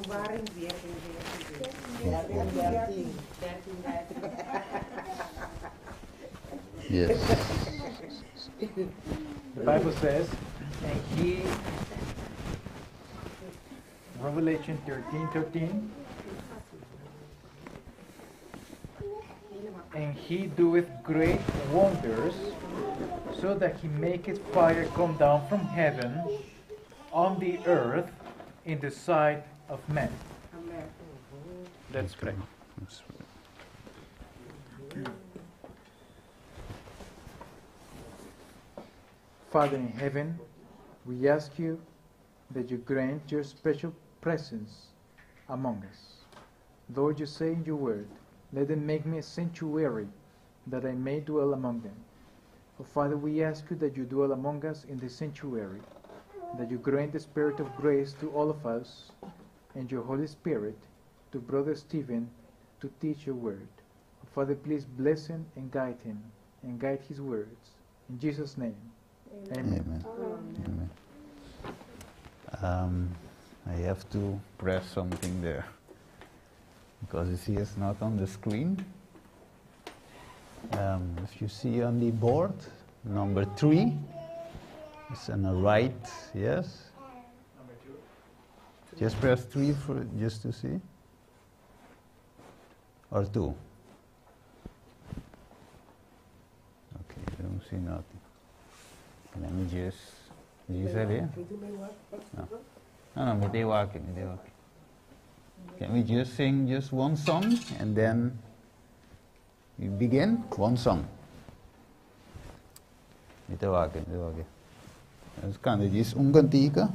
Openbaring 14, 14. 13, 13, 13. Yes. The Bible says, and he, Revelation 13 13, and he doeth great wonders, so that he maketh fire come down from heaven on the earth in the sight of men. Amen. Let's pray. Let's pray. Father in heaven, we ask you that you grant your special presence among us. Lord, you say in your word, let them make me a sanctuary that I may dwell among them. Oh, Father, we ask you that you dwell among us in the sanctuary, that you grant the spirit of grace to all of us and your Holy Spirit to Brother Stephen to teach your word. Oh, Father, please bless him and guide him and guide his words. In Jesus' name, amen. Amen. Amen. I have to press something there because you see it's not on the screen. If you see on the board, number 3, it's on the right, yes? Number 2. Just press 3 for just to see. Or 2. Okay, I don't see nothing. Let me just. Did you say it? No. No, no, mi ta wak, mi ta wak. Can we just sing just one song and then we begin? One song. Mi ta wak, mi ta wak. Nos kanta djis un kantika.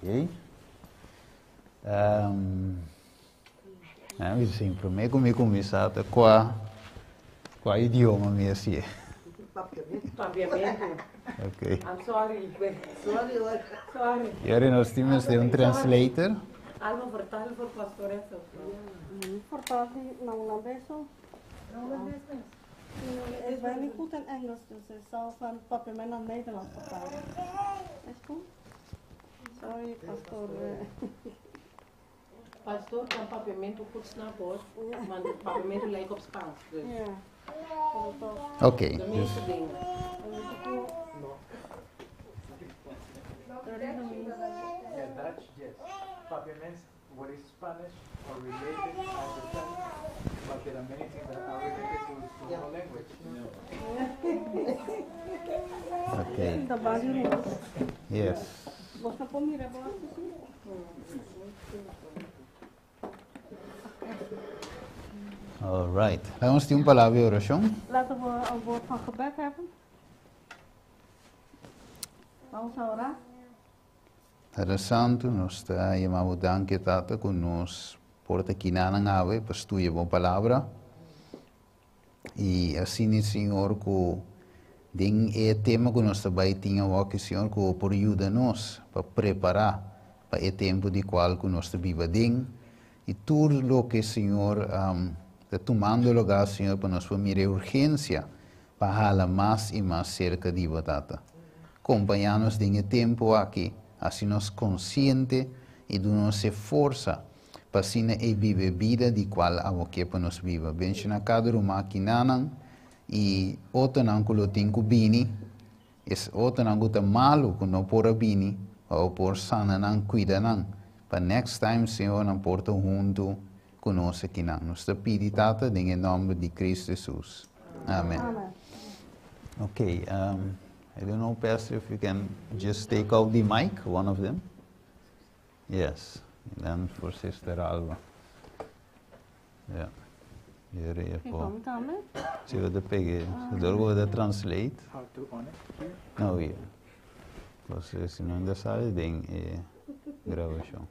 Ok. Um, ah, sim, promé ku mi kuminsá ta kua kua idioma mi hasié. Papiamento. Ok. I'm sorry. Sorry hoor. Sorry. Yori nos tin mester un translator. Alma vertaal voor pastoor of Vertaal die naar Holandees zo. Ik ben niet goed in Engels, dus ik zal van papiamento naar Nederlands vertalen. Is goed? Sorry, pastoor. Pastoor kan papiamento goed snappen hoor. Want papiamento lijkt op Spaans. Dus Ja. Ok, de dus meeste dingen. Yeah, Dutch, yes. Papiamento, what is Spanish or related, I understand, but there are many things that are related to no language. ok. Dat was hier. Yes. Was dat om hier hebben te zien? All right. Laga tin un palabra di orashon. Laten we een woord van gebed hebben. Vamos a orar. Tata Santu, nos ta yama bo danki Tata ku nos por ta kinanan awe pa studia bo palabra. I asina Señor ku den e tema ku nos ta bai tin awoki Señor ku bo por yuda nos pa prepará pa e tempu di kual ku nos ta biba den i tur loke Señor ta tumando lugá Señor pa nos por mira e urgensia pa hala mas i mas serka di bo Tata. Kompañá nos den e tempu aki, hasi nos konsiente i duna nos e forsa pa asina ei biba e bida di kual abo ke pa nos biba. Benshoná kada ruman akinanan i otronan ku lo tin ku bini, es otronan ku ta malu ku no por a bini, pa bo por sana nan, kuida nan, pa next time, Señor, nan por ta huntu ku nos akinan. Nos ta pidi, Tata, den e nòmber di Kristu Hesus. Amen. Amen. Okay, I don't know, Pastor, if you can just take out the mic, one of them. Yes, and then for Sister Alba. Yeah. Hier Ik po. kom tambe. Si bo ta pega, door bo ta translate. How to on it here? No, yeah. Pues si no ta sali den e grabashon.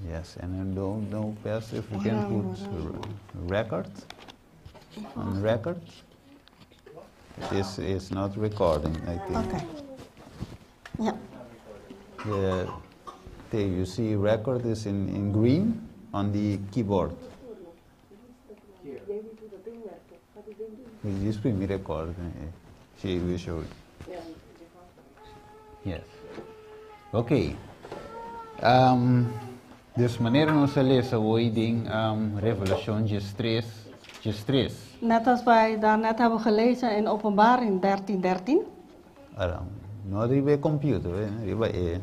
Yes, and I don't know, Pastor, if we can put record on record. This is not recording, I think. Oké. Ja. You see record is in green on the keyboard. Here. This will be record. She will show it. Yes. Okay. Dus manera nos a lesa hoy den Revelashon 13, 13. Net als wij daarnet hebben gelezen in Openbaring 13, 13. Ara, no riba e computer, eh? Riba e,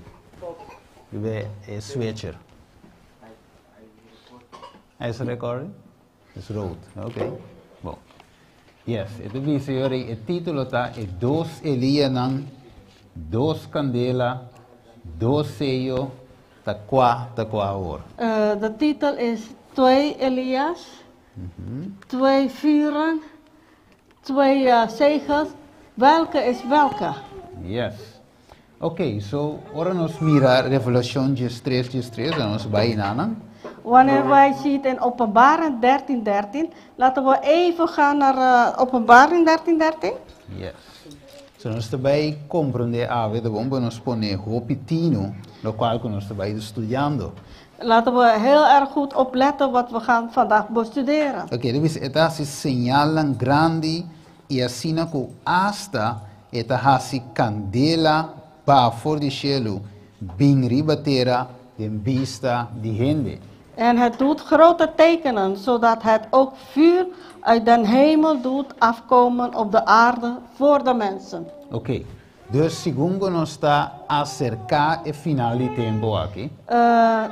riba e switcher. Is recording? Is rood, oké. Bon. Yes, e ta bisa yori, e título ta e dos Elianan, dos kandela, dos seyo, ta kua, ta kua awor. De titel is Twee Elias, twee vuren, twee zegels. Welke is welke? Yes. Ok, so ora nos mira Revelashon 13, 13, nos bai einan. Wanneer wij zien in Openbaring 13, 13, laten we even gaan naar Openbaring 13, 13. Yes. So nos ta bai komprondé awe, ta bon pa nos pone hopi tinu, lokual ku nos ta bai studiando. Laten we heel erg goed opletten wat we gaan vandaag bestuderen. Ok, debis e ta hasi señalnan grandi i asina ku asta e ta hasi kandela baha for di shelu bin riba tera den bista di hende. En het doet grote tekenen, zodat het ook vuur uit den hemel doet afkomen op de aarde voor de mensen. Ok, dus segun ku nos ta aserká e final di tempu aki.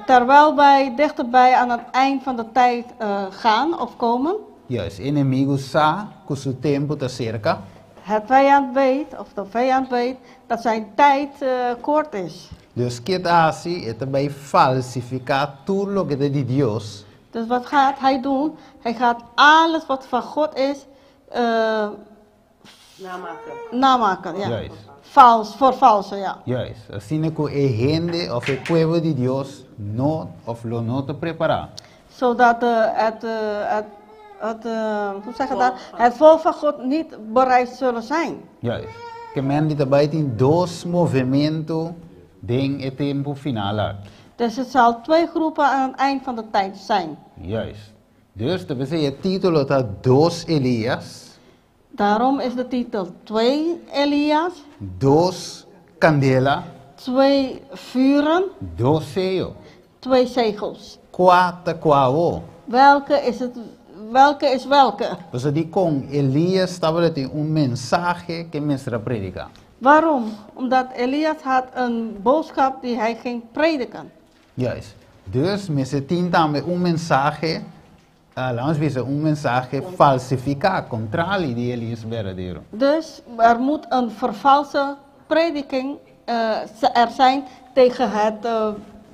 Terwijl wij dichterbij aan het eind van de tijd gaan of komen. Juist, enemigu sa ku su tempu ta serka. Het vijand weet, of de vijand weet, dat zijn tijd kort is. Dus ke ta hasi, e ta bai falsifiká tur loke ta di Dios. Dus wat gaat hij doen? Hij gaat alles wat van God is, Namaken. Namaken, ja. Juist. Vals, voor valse, ja. Juist. Asina ku e hende òf e pueblo di Dios no òf lo no ta prepará. Zodat het, het, het, hoe zeg je dat? Het volk van God niet bereid zullen zijn. Juist. Ke men di ta bai tin dos movementu den e tempu final aki. Dus het zal twee groepen aan het eind van de tijd zijn. Juist. Dus ta p'esei e título ta Dos Elias. Daarom is de titel Twee Elias. Dos kandela. Twee vuren. Dos seyo. Twee zegels. Kua ta kua awó? Welke is het, welke is welke? Pasobra dikon Elias tabata tin un mensahe ku e mester a prediká? Waarom? Omdat Elias had een boodschap die hij ging prediken. Juist. Dus mester tin tambe un mensahe, laat ons bisa un mensahe falsifiká, kontrali di Elias berdadero. Dus er moet een vervalse prediking er zijn tegen het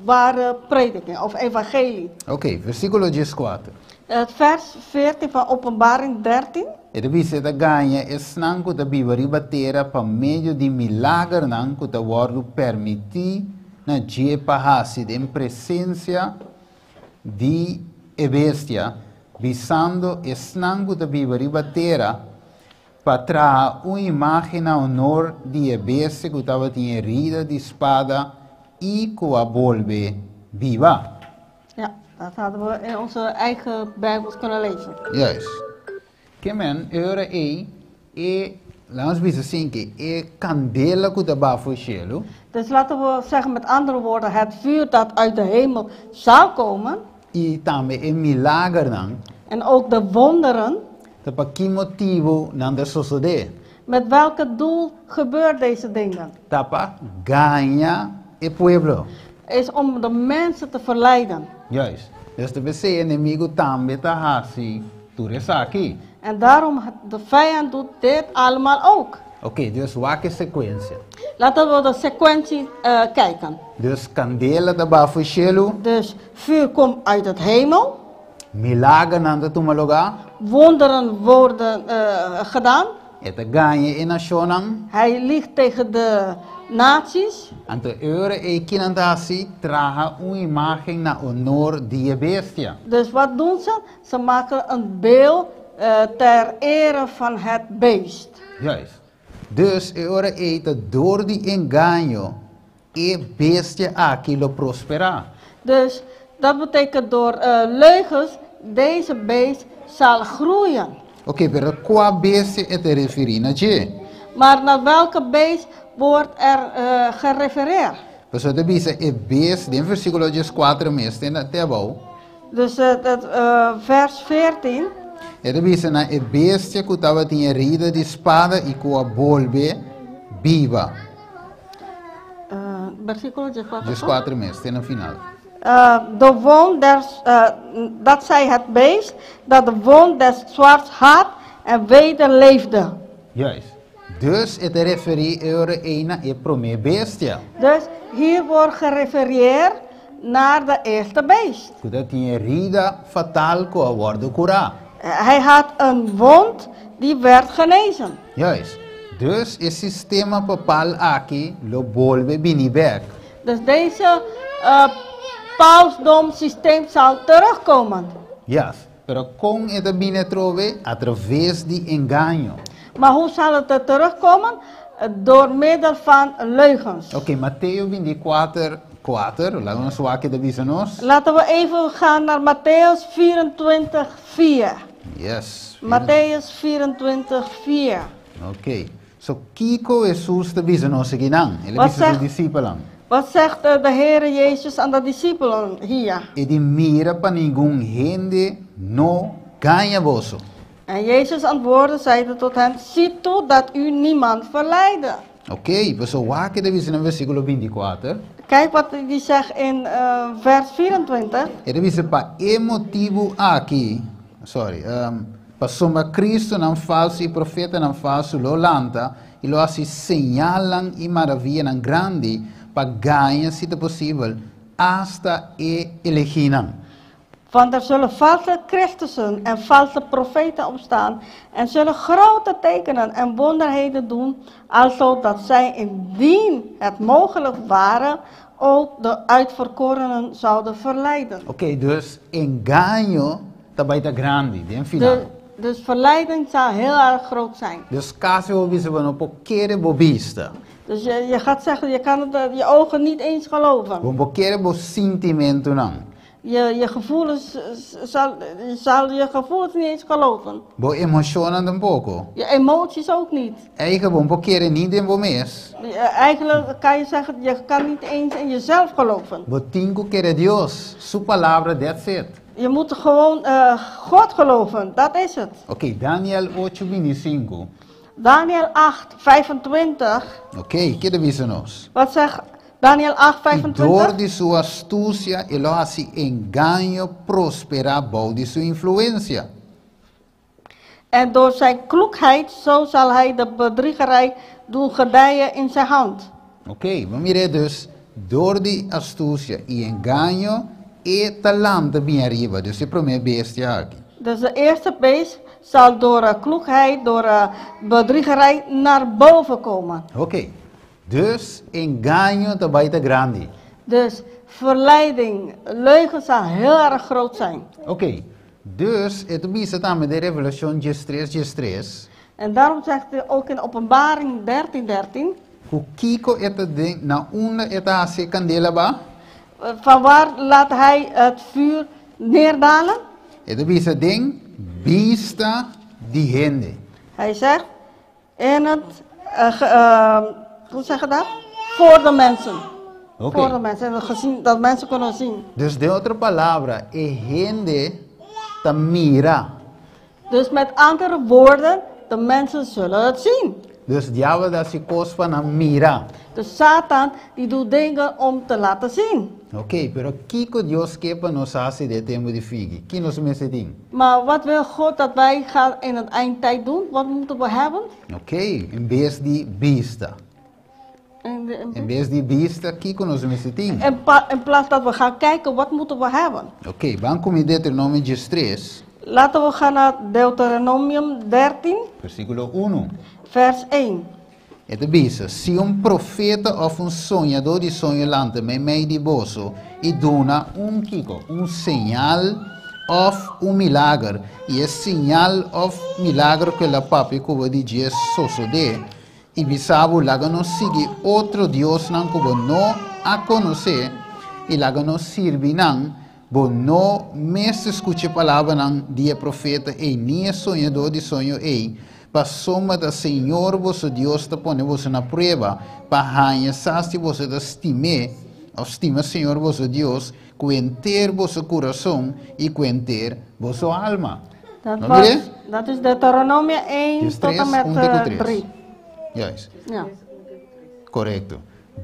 ware prediking of evangelie. Oké, versíkulo dieskuater. Het vers 14 van Openbaring 13. E ta bisa e ta gaña esnan ku ta biba riba tera pa medio di milagernan ku ta wòrdu permití na dje pa hasi den presensia di e bestia, bisando esnan ku ta biba riba tera pa traha un imágen na honor di e bestia ku tabatin herida di spada i ku a bolbe biba. Ja, dat hadden we in onze eigen Bijbels kunnen lezen. Juist. Ke men, e ora ei, e, laat ons bisa sin ke e kandela ku ta baha for shelu. Dus laten we zeggen met andere woorden, het vuur dat uit de hemel zou komen. I tambe e milagernan. En ook de wonderen. Ta pa ki motibu nan ta sosodé? Met welke doel gebeurt deze dingen? Ta pa gaña e pueblo. Is om de mensen te verleiden. Juist. Dus ta p'esei e enemigu tambe ta hasi tur esaki. En daarom de vijand doet dit allemaal ook. Oké, dus wak e sekuensia. Laten we de sequentie kijken. Dus kandela ta baha for shelu. Dus vuur komt uit het hemel. Milagernan ta tuma lugá. Wonderen worden gedaan. E ta gaña e nashonnan. Hij liegt tegen de naties. Anto e ora ei kinan ta hasi? Traha un imágen na onor di e bestia. Dus wat doen ze? Ze maken een beeld ter ere van het beest. Juist. Dus e ora ei ta dor di engaño e bestia aki lo prosperá. Dus dat betekent door leugens deze beest zal groeien. Oké, pero kua bestia e ta referí na dje? Maar naar welke beest wordt er gerefereerd? Pasobra ta bisa e bestia den versíkulo dieskuater mes te na te abou. Dus het vers 14. E ta bisa na e bestia ku tabatin herida di spada i ku a bolbe biba. Versíkulo dieskuater. Dieskuater mes te na final. De wond des, dat zei het beest, dat de wond des zwaards had en weder leefde. Juist. Dus e ta referí e ora ei na e promé bestia. Dus hier wordt gerefereerd naar de eerste beest. Ku ta tin herida fatal ku a wòrdu kurá. Hij had een wond die werd genezen. Juist. Dus e sistema papal aki lo bolbe bini bèk. Dus deze pausdomsysteem zal terugkomen. Yes. Pero kon e ta bini atrobe? Atraves di engaño. Maar hoe zal het er terugkomen? Door middel van leugens. Oké, Mateo bintikuater, kuater, laga nos wak ke ta bisa nos. Laten we even gaan naar Mattheüs 24, 4. Yes. Mattheüs 24, 4. Oké. So, kiko Hesus ta bisa nos akinan? El a Wat bisa su zegt- disipelnan. Wat zegt de Heere Jezus aan de discipelen hier? E di mira pa ningun hende no gaña boso. En Jezus antwoordde, zeide tot hen, Ziet toe dat u niemand verleide. Oké, paso wak ke ta bisa na versíkulo bintikuater. Kijk wat die zegt in vers 24. E ta bisa pa e motibu aki, sorry, pasobra Cristonan falsu i profetanan falsu lo lanta i lo hasi señalnan i maravianan grandi pa gaña, si ta posibel, asta e elegínan. Want er zullen valse Christussen en valse profeten opstaan en zullen grote tekenen en wonderheden doen, alzo dat zij indien het mogelijk waren, ook de uitverkorenen zouden verleiden. Oké, dus engaño ta bai ta grandi, den final. Dus verleiding zou heel erg groot zijn. Dus kasi bo bisa bo no por kere bo bista. Dus je gaat zeggen, je kan het je ogen niet eens geloven. Bo no por kere bo sentimentonan. Je gevoelens, je zal je gevoelens niet eens geloven. Bo emoshonnan tampoko. Je emoties ook niet. Eigenlijk bo no por kere ni den bo mes. Eigenlijk kan je zeggen, je kan niet eens in jezelf geloven. Bo tin ku kere Dios, su palabra, that's it. Je moet gewoon God geloven, dat is het. Oké, Daniel 8, 25. Daniel 8, 25. Oké, kiko ta bisa nos? Wat zegt Daniel 8, I 25? dor di su astusia, e lo hasi engaño prosperá bou di su influensia. En door zijn kloekheid, zo zal hij de bedriegerij doen gedijen in zijn hand. Oké, maar mira dus, dor di astusia i engaño, e ta lanta bin ariba, dus e promé bestia aki. Dus de eerste beest zal door kloekheid, door bedriegerij naar boven komen. Oké, dus engaño ta bai ta grandi. Dus verleiding, leugen zal heel erg groot zijn. Oké, dus e ta bisa tambe den Revelashon 13, 13. En daarom zegt hij ook in Openbaring 13, 13. Ku kiko e ta den, na unda e ta hasi kandela baha? Van waar laat hij het vuur neerdalen? E ta bisa den bista di hende. Hij zegt in het, hoe zeg je dat? Voor de mensen. Voor de mensen, en gezien, dat mensen kunnen zien. Dus den otro palabra, e hende ta mira. Dus met andere woorden, de mensen zullen het zien. Dus diabel ta hasi kos pa nan mira. Dus Satan die doet dingen om te laten zien. Oké, pero kiko Dios ke pa nos hasi den tempu di fin? Ki nos mester tin? Maar wat wil God dat wij gaan in het eindtijd doen? Wat moeten we hebben? Oké, en bes di bista. En bes di bista, kiko nos mester tin? In plaats dat we gaan kijken, wat moeten we hebben? Oké, ban ku mi Deuteronomio 13. Laten we gaan naar Deuteronomium 13. Versíkulo 1. Vers 1. E ta bisa, si un profeta òf un soñadó di soño lanta meimei di boso i duna un kiko, un señal òf un milager, i e señal òf milager ku el a papia ku bo di dje sosodé, i bisa bo, Laga nos sigui otro diosnan ku bo no a konosé, i laga nos sirbi nan, bo no mester skucha e palabranan di e profeta ei ni e soñadó di soño ei, pasobra ta Señor boso Dios ta pone boso na prueba pa haña sa si boso ta stim'é òf stima Señor boso Dios ku henter boso kurason i ku henter boso alma. Dat No was, mir'é? dat is Deuteronomio 1 Dies tot en 3, met 1 te ku 3. 3. Juist. Ja. Korekto.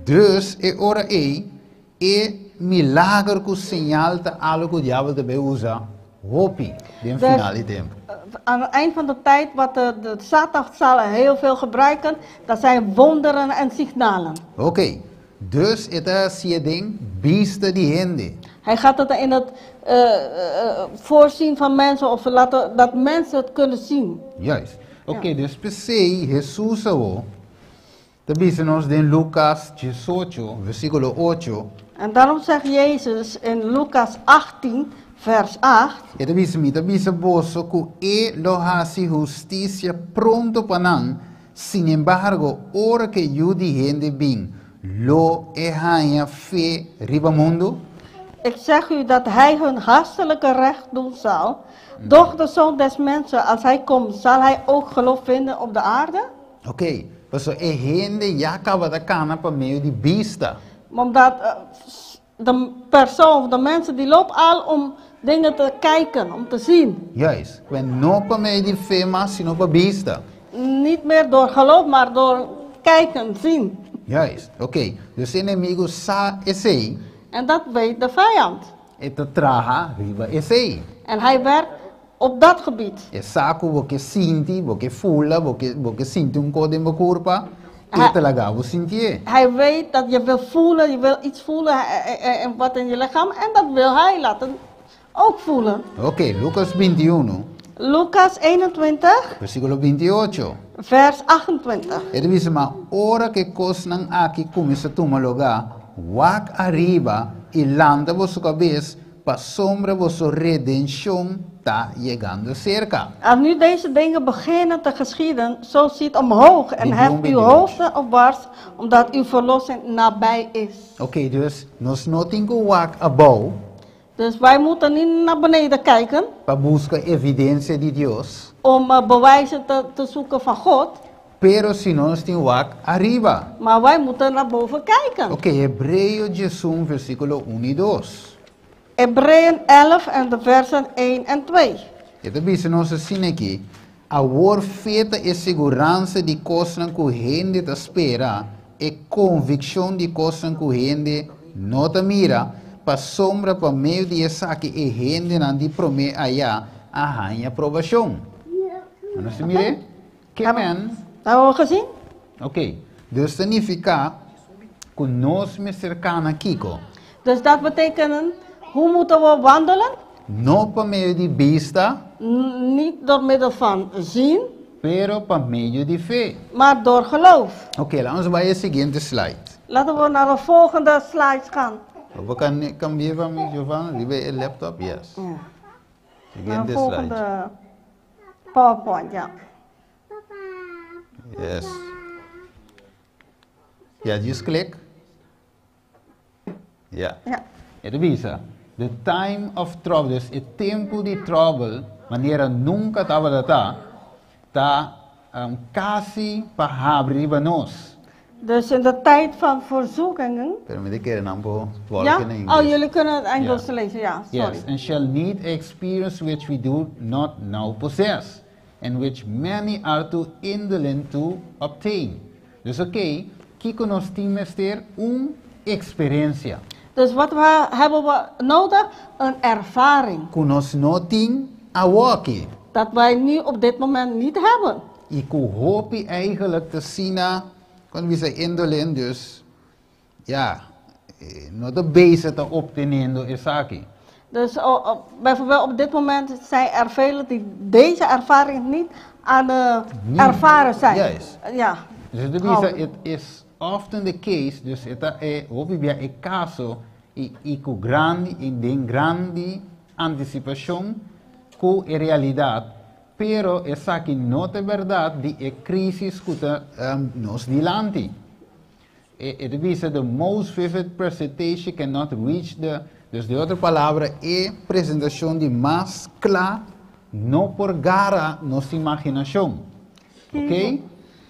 Dus e ora ei, e milager ku señal ta algu ku diabel ta bai usa hopi den Dus, final di tempu. Aan het eind van de tijd, wat de Satan zal heel veel gebruiken, dat zijn wonderen en signalen. Oké. Dus e ta hasié den bista di hende. Hij gaat het in het voorzien van mensen of laten, dat mensen het kunnen zien. Juist. Oké, dus p'esei Hesus awor ta bisa nos den Lukas 18, versíkulo 8. En daarom zegt Jezus in Lucas 18, vers 8. E ta bisa, Mi ta bisa boso ku e lo hasi hustisia pronto pa nan, sin embargo, ora ku e Yu di hende bin, lo e haña fe riba mundu? Ik zeg u dat hij hun haastelijke recht doen zal. Doch de zoon des mensen, als hij komt, zal hij ook geloof vinden op de aarde? Oké, paso e hende ya kaba ta kana pa medio di bista. Omdat de persoon of de mensen die lopen al om dingen te kijken, om te zien. Juist. Ku no pa medio di fe mas, sino pa bista. Niet meer door geloof, maar door kijken, zien. Juist. Oké, dus enemigu sa esei. En dat weet de vijand. E ta traha riba esei. En hij werkt op dat gebied. E sa ku bo ke sinti, bo ke fula, bo ke sinti un kos den bo kurpa, e ta laga bo sintié. Hij weet dat je wil voelen, je wil iets voelen en wat in je lichaam. En dat wil hij laten ook voelen. Ok, Lukas 21, Lucas 21, versíkulo 28. Vers 28. E ta bisa, ma ora ku e kosnan aki kuminsá tuma lugá, wak ariba i lanta boso kabes, pasobra boso redenshon ta yegando serka. Als nu deze dingen beginnen te geschieden, zo ziet omhoog en heft uw 21, hoofden opwaarts, omdat uw verlossing nabij is. Ok, dus nos no tin ku wak abou Dus wij moeten niet naar beneden kijken pa buska evidensia di Dios, om bewijzen te zoeken van God, pero sino nos tin wak ariba. Maar wij moeten naar boven kijken. Ok, Hebreo 11, versíkulo 1 i 2. Hebreeën 11 en de versen 1 en 2. E ta bisa nos asina aki, Awor fe ta e siguransa di kosnan ku hende ta spera, e konvikshon di kosnan ku hende no ta mira, pasobra pa medio di esaki e hendenan di promé ayá a haña aprobashon. Nos ta mir'é? Ke men? Hebben we gezien? Ok, dus ta nifiká ku nos mester kana kiko? Dus dat betekent, hoe moeten we wandelen? No pa medio di bista. Niet door middel van zien. Pero pa medio di fe. Maar door geloof. Ok, laga nos bai e siguiente slide. Laten we naar de volgende slide gaan. Bo kan kambia pa mi, Giovanna, riba e laptop? Yes. Ja. Siguiente Naar de volgende slide. PowerPoint, ja. Yes. Ja, just click. Ja. Ja. E ta bisa, the time of trouble, dus e tempu di trouble, manera nunka tabata ta, ta kasi pa habri riba nos. Dus in de tijd van verzoekingen. Pero mi ta kere nan por Ja? volg in Engels. Oh, jullie kunnen het Engels Ja. lezen, ja, sorry. Yes, and shall need experience which we do not now possess, and which many are too indolent to obtain. Dus oké, kiko nos tin mester? Un eksperensia. Dus wat we, hebben we nodig? Een ervaring. Ku nos no tin awoki. Dat wij nu op dit moment niet hebben. I ku hopi eigenlijk ta asina, kon bisa indolent dus, ja, no ta bezig ta obteniendo esaki. Dus bijvoorbeeld op dit moment zijn er velen die deze ervaring niet aan het ervaren zijn. Juist. Ja. Dus het bisa, it is often the case, dus e ta e hopi bia e kaso i i ku grandi i den grandi antisipashon ku e realidat, pero esaki no ta e bèrdat di e krisis ku ta nos dilanti. E e ta bisa the most vivid presentation cannot reach the, dus den otro palabra e presentashon di mas kla no por gara nos imaginashon. Ok?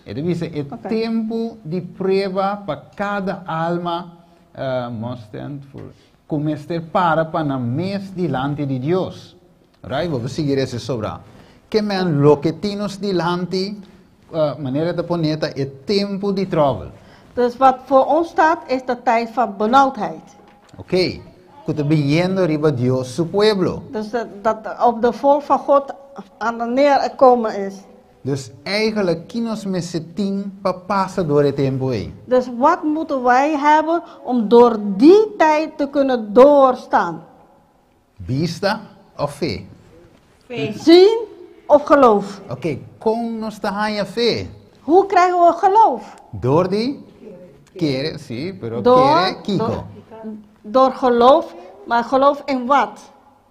E ta bisa e tempu di prueba pa kada alma must stand for ku mester para pa nan mes dilanti di Dios. Right? Bo por sigui resa sobra. Ke men loke tin nos dilanti, manera ta pone ta e tempu di tròbel. Dus wat voor ons staat is de tijd van benauwdheid. Ok, ku ta biniendo riba Dios su pueblo. Dus dat op de volk van God aan het neerkomen is. Dus eigenlijk ki nos mester tin pa pasa dor e tempu ei? Dus wat moeten wij hebben om door die tijd te kunnen doorstaan? Bista of fe? Fe. Zien of geloof? Ok, kon nos ta haña fe? Hoe krijgen we geloof? Dor di kere, sí, pero Door, kere kiko. door, door geloof, maar geloof in wat?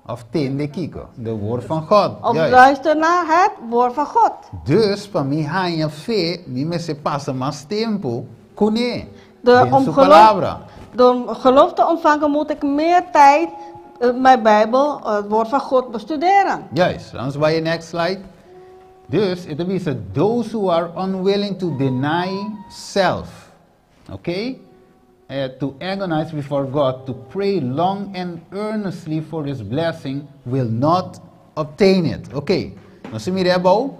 Of tende kiko, de woord van God. Of Juist. luister naar het woord van God. Dus pa mi haña fe, mi mester pasa mas tempu kuné, De, den om su geloof, palabra. door geloof te ontvangen moet ik meer tijd mijn Bijbel, het woord van God, bestuderen. Juist, dan bai e next slide. Dus, e ta bisa, those who are unwilling to deny self, ok? To agonize before God, to pray long and earnestly for His blessing, will not obtain it. Ok, nos a mira abou,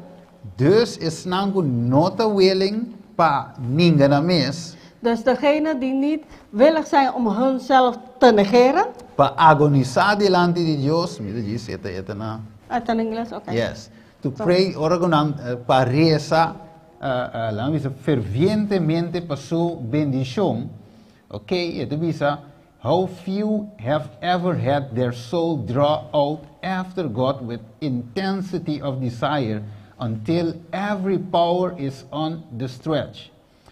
dus esnan ku no ta willing pa ninga nan mes, Dus degenen die niet willig zijn om hunzelf te negeren. Pa agonisá dilanti di Dios, mi ta djis e ta e ta na. Uit in Engels, oké. Yes. To pray, ora ku nan pa resa, laga mi bisa fervientemente pa su bendishon, ok, e ta bisa, How few have ever had their soul draw out after God with intensity of desire until every power is on the stretch.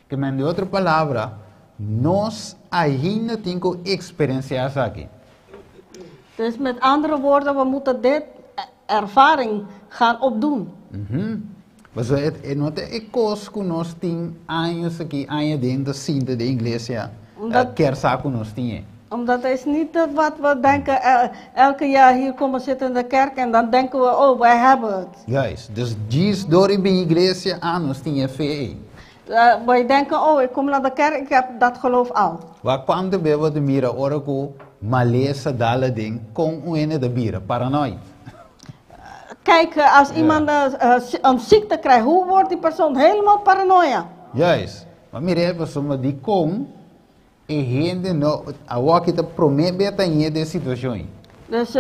Ke men, den otro palabra, nos ainda tin ku eksperensiá esaki. Dus met andere woorden, we moeten dit ervaring gaan opdoen. Paso e no ta e kos ku nos tin aña aki, aña aden ta sinta den iglesia, kier sa ku nos tin. Omdat het is niet dat wat we denken, elke jaar hier komen zitten in de kerk en dan denken we: oh, wij hebben het. Juist, dus djis dor di bin iglesia, ah, nos tin e fe. Wij denken: oh, ik kom naar de kerk, ik heb dat geloof al. Wak kuantu be bo ta mira ora ku malesa dal aden kon un hende ta bira paranoid. Kijk, als iemand een ziekte krijgt, hoe wordt die persoon helemaal paranoia? Juist. Maar mira, pasobra dikon e hende no awor aki ta promé be ta hañ'é den situashon ei. Dus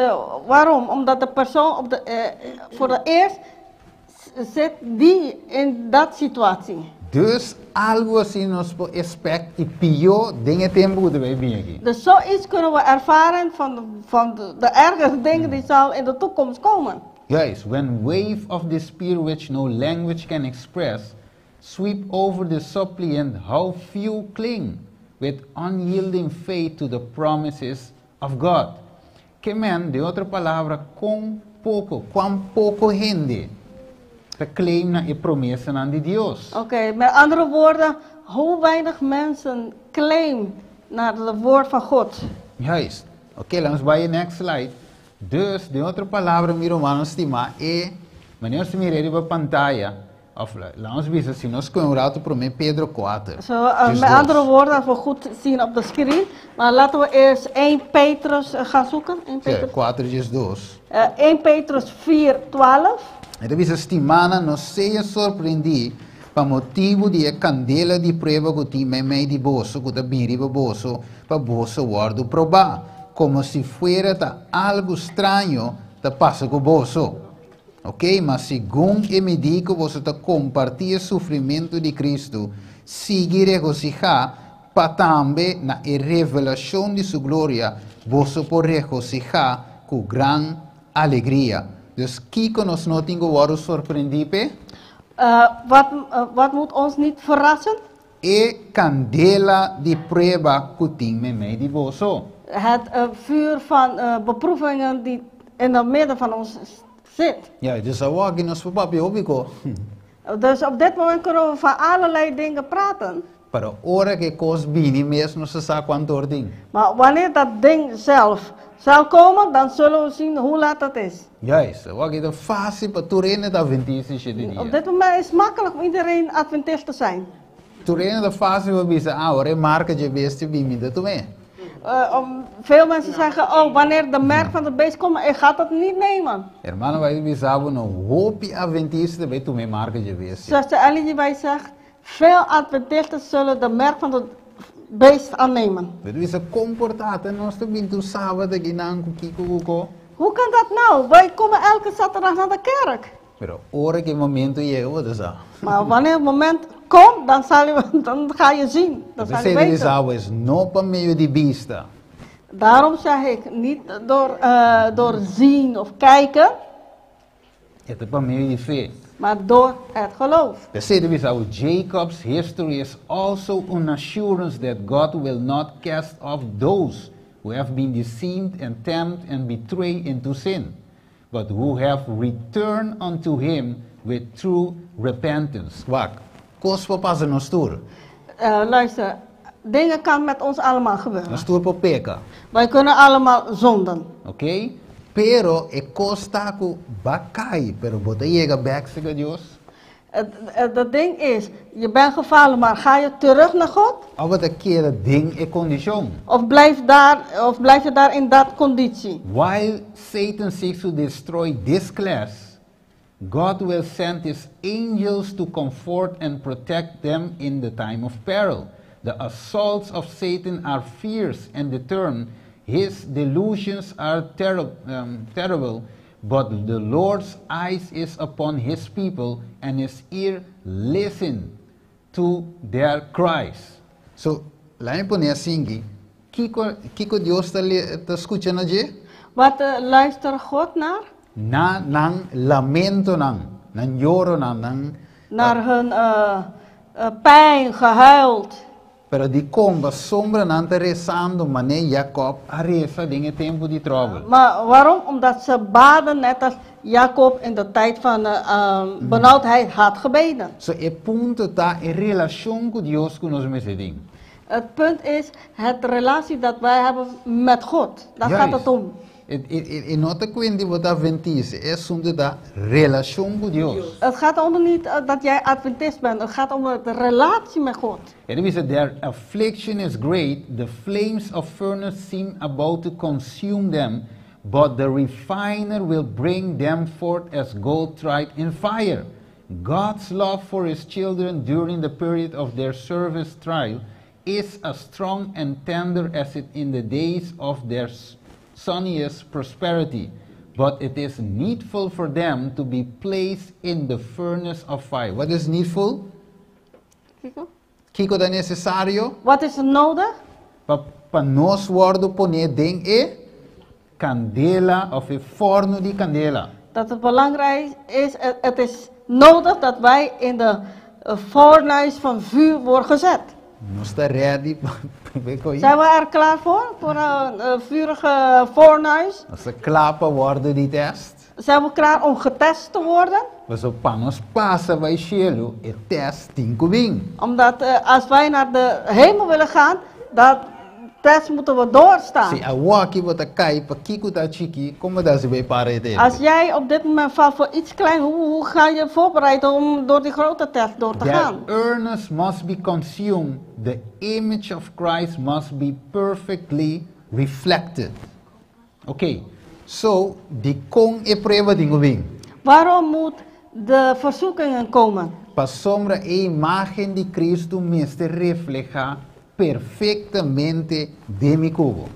waarom? Omdat de persoon voor de eerst zit die in dat situatie. Dus algu asina nos por expect i pió den e tempu ku ta bai bini aki. Dus zoiets kunnen we ervaren van de ergere dingen die zal in de toekomst komen. Juist, when wave of despair which no language can express sweep over the suppliant, how few cling with unyielding faith to the promises of God. Ke men, den otro palabra, kon poko, kuan poko hende ta claim na e promesanan di Dios. Oké, met andere woorden, hoe weinig mensen claim naar het woord van God. Juist. Oké, laten we bij de next slide. Dus, den otro palabra, mi rumannan stimá, e, manera nos mira riba pantaya, òf laten we bisa, si nos kon ratu 1 Pedro 4. Zo, met andere woorden, als we goed zien op de screen. Maar laten we eerst 1 Petrus gaan zoeken. 1 Petrus, 4 2. 1 Petrus 4, 12. E ta bisa: Stimánan, no sea sorprendí pa motibu di e kandela di prueba ku tin meimei di boso, ku ta bini riba boso, pa boso wòrdu probá, komo si fuera ta algu straño ta pasa ku boso. Ok, ma segun e midí ku boso ta kompartí e sufrimentu di Kristu, sigui regosihá pa tambe na e revelashon di su gloria, boso por regosihá ku gran alegria. Dus kiko nos no tin ku wòrdu sorprendí p'e? Wat moet ons niet verrassen? E kandela di prueba ku tin meimei di boso. Het vuur van beproevingen die in het midden van ons zit. Ja, dus awor aki nos por papia hopi kos. Dus op dit moment kunnen we van allerlei dingen praten. Pero ora ku e kos bini mes, nos sa kuantu or tin. Maar wanneer dat ding zelf zal komen, dan zullen we zien hoe laat dat is. Juist, awor aki ta fásil pa tur hende ta adventista di shete dia. Op dit moment is het makkelijk om iedereen adventist te zijn. Tur hende ta fásil pa bisa, ah, ora e marka di bestia bini, mi ta tum'é. Veel mensen zeggen: oh, wanneer de merk van de beest komt, ik ga dat niet nemen. Ruman bai bisa bo, no, hopi adventista ta bai tuma e marka di bestia. Zuster Ellie wij zegt, veel adventisten zullen de merk van de beest aannemen. Pero bisa kon por ta, nos ta bin tur sabat akinan ku kiko ku ko. Hoe kan dat nou? Wij komen elke zaterdag naar de kerk. Pero ora ku e momento yega, bo sa. Maar wanneer het moment komt, dan ga je zien. Dan zal je Você weten. bisa is no pa medio di bista. Daarom zeg ik, niet door zien of kijken, E pa medio di fe. Maar door het geloof. P'esei bisa, Jacob's history is also an assurance that God will not cast off those who have been deceived and tempted and betrayed into sin, but who have returned unto him with true repentance. Wak, kos por pasa nos tur. Luister, dingen kan met ons allemaal gebeuren. Nos tur por peka. Wij kunnen allemaal zonden. Ok? Pero e kos ta ku b'a kai, pero bo ta yega bèk serka Dios. Het ding is, je bent gevallen, maar ga je terug naar God? Òf bo ta keda den e kondishon? Of blijf je daar in dat conditie? While Satan seeks to destroy this class, God will send his angels to comfort and protect them in the time of peril. The assaults of Satan are fierce and determined. His delusions are terrible, but the Lord's eyes is upon his people and his ear listen to their cries. So, laga mi pone asina, Kiko, kiko Dios ta, ta skucha na dje? Wat luistert God naar? Na nan lamentonan, nan yoronan, nan Naar hun pijn, gehuild. Pero dikon? Pasobra nan ta resando manera Jacob a resa den e tempu di tròbel. Maar waarom? Omdat ze baden net als Jacob in de tijd van benauwdheid had gebeden. So e punto ta e relashon ku Dios ku nos mester tin. Het punt is het relatie dat wij hebben met God. Daar gaat het om. E no ta kuenta di bo ta adventista, e asuntu ta relashon ku Dios. Het gaat om niet dat jij adventist bent, het gaat om de relatie met God. E ta bisa, Their affliction is great, the flames of furnace seem about to consume them, but the refiner will bring them forth as gold tried in fire. God's love for his children during the period of their service trial is as strong and tender as it in the days of their sunniest prosperity, but it is needful for them to be placed in the furnace of fire. What is needful? Kiko? Kiko ta nesesario? Wat is er nodig? Pa nos wòrdu poné den e kandela òf e fòrnu di kandela. Dat het belangrijk is, het is nodig dat wij in de fornuis van vuur worden gezet. Nos ta ready pa e? Zijn we er klaar voor? Voor een vurige fornuis? Nos ta kla pa wòrdu di test? Zijn we klaar om getest te worden? Paso pa nos pasa bai shelu, e test tin ku bin. Omdat als wij naar de hemel willen gaan, dat test moeten we doorstaan. Si awaki bo ta kai pa kiko ta chiki, kon bo ta hasi bai para e tempu? Als jij op dit moment valt voor iets klein, hoe ga je voorbereiden om door die grote test door te Their gaan? earnest must be consumed, the image of Christ must be perfectly reflected. Oké, so dikon e prueba tin ku bin? Waarom moet de verzoekingen komen? Pasobra e imágen di Kristu mester reflehá perfektamente den mi ku bo.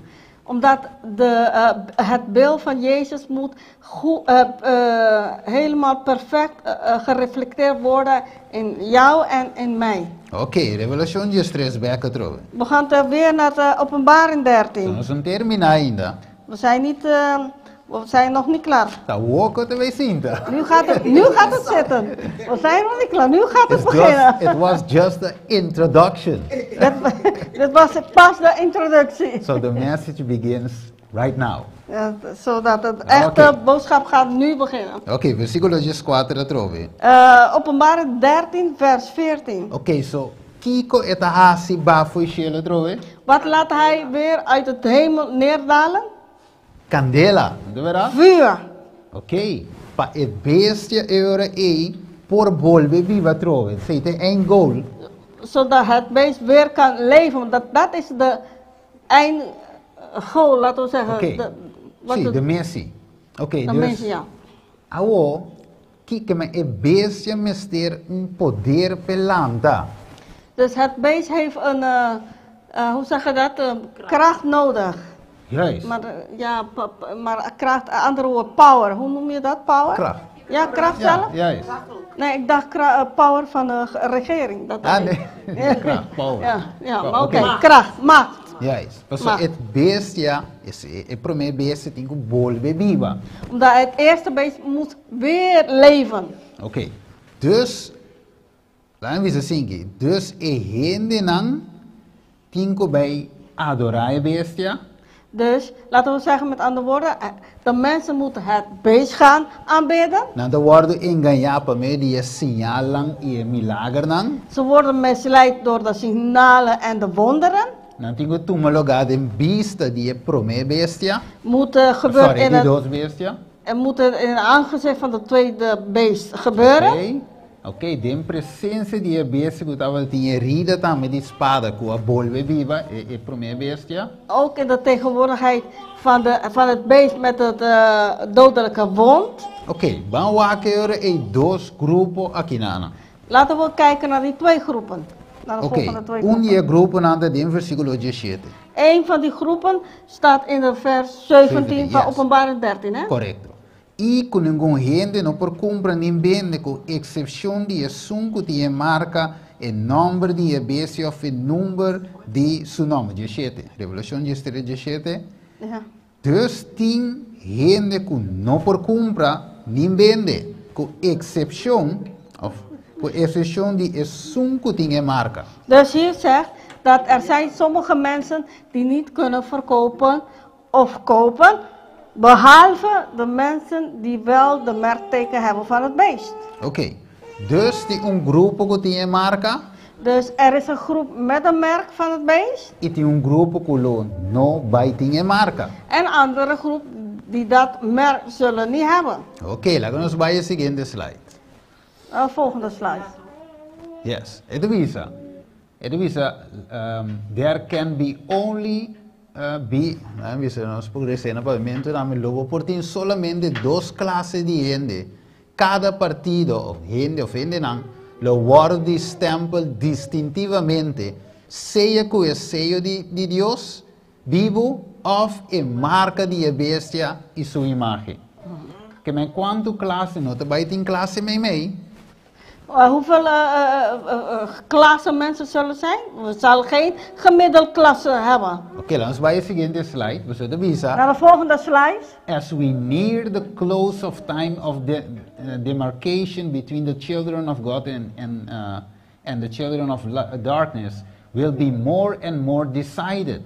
Omdat de, het beeld van Jezus moet helemaal perfect gereflecteerd worden in jou en in mij. Oké, Revelashon 13 bèk atrobe. We gaan ter weer naar de Openbaring 13. Nos no a terminá ainda. We zijn, niet, we zijn nog niet klaar. Ta awor ku ta bai sinta. Nu gaat het zitten. We zijn nog niet klaar. Nu gaat het It's beginnen. just, it was just the introduction. Dit was pas de introductie. So the message begins right now. Ja, zodat het echte boodschap gaat nu beginnen. Oké, versíkulo 14 atrobe. Openbaring 13, vers 14. Oké, so kiko e ta hasi baha fo'i shelu atrobe? Wat laat hij weer uit het hemel neerdalen? Kandela, no ta bèrdat? Vuur. Oké, pa e bestia e ora ei por bolbe biba atrobe. Esei ta e end goal. Zodat het beest weer kan leven. Dat is de eindgoal, laten we zeggen. Oké, Wat si, het- de missie. Oké, de dus missie, ja. Awo, kiko e bestia mester un poder p'e lanta. Dus het beest heeft een, hoe zeg je dat, kracht nodig. Juist. Maar, ja, maar kracht, andere woord, power. Hoe noem je dat, power? Kracht. Ja, kracht Ja, zelf? juist. Nee, ik dacht power van de regering. Dat Ah, dacht ik. nee. Kracht, power. Ja, Power, maar oké, oké. kracht, macht. Juist. Paso Macht. e bestia, e promé bestia tin ku bolbe biba. Omdat het eerste beest moet weer leven. Oké. Dus, laat me bisa Dus e hendenan tin ku bai adorá e bestia. Dus, laten we zeggen met andere woorden, de mensen moeten het beest gaan aanbidden. Nan ta wòrdu engañá pa medio di e señalnan i e milagernan. Ze worden misleid door de signalen en de wonderen. Nan tin ku tuma lugá den bista di e promé bestia. Moeten gebeuren Sorry, in di het, dos bestia. en moeten in het aangezicht van de tweede beest gebeuren. Oké, den presensia di e bestia ku tabatin herida tambe di spada ku a bolbe biba e promé bestia. Ook in de tegenwoordigheid van het beest met het dodelijke wond. Oké, ban wak e dos grupo akinan. Laten we kijken naar die twee groepen. Naar de Oké, volgende twee un groepen. di e gruponan ta den versíkulo 17. Een van die groepen staat in de vers 17 17, van yes. Openbaring 13. Hè? Korekto. I ku ningun hende no por kumpra ni bende, ku eksepshon di esun ku tin e marka. e nòmber di e bestia òf e number di su nòmber. 17. Revelashon 13, 17. Ja. Dus tin hende ku no por kumpra ni bende, ku eksepshon, òf ku eksepshon di esun ku tin e marka. Dus hier zegt dat er zijn sommige mensen die niet kunnen verkopen of kopen, behalve de mensen die wel de merkteken hebben van het beest. Oké. Dus tin un grupo ku tin e marka Dus er is een groep met een merk van het beest i tin un grupo ku lo no bai tin e marka. En een andere groep die dat merk zullen niet hebben. Oké, laga nos bai e siguiente slide. Volgende slide. Yes, e ta bisa. E ta bisa, there can be only be, laga bisa nos por resa na papiamentu tambe, lo bo por tin solamente dos klase di hende. Kada partido òf hende òf hendenan lo wòrdu di stèmpel distintivamente, sea ku e seyo di di Dios bibu òf e marka di e bestia i su imágen. Ke men kuantu klase no ta bai tin klase meimei? Hoeveel klassen mensen zullen zijn? We zullen geen gemiddelklasse hebben. Oké, laten we bai e siguiente slide. Bo ta bisa. Naar de volgende slide. As we near the close of time of the demarcation between the children of God and the children of darkness will be more and more decided.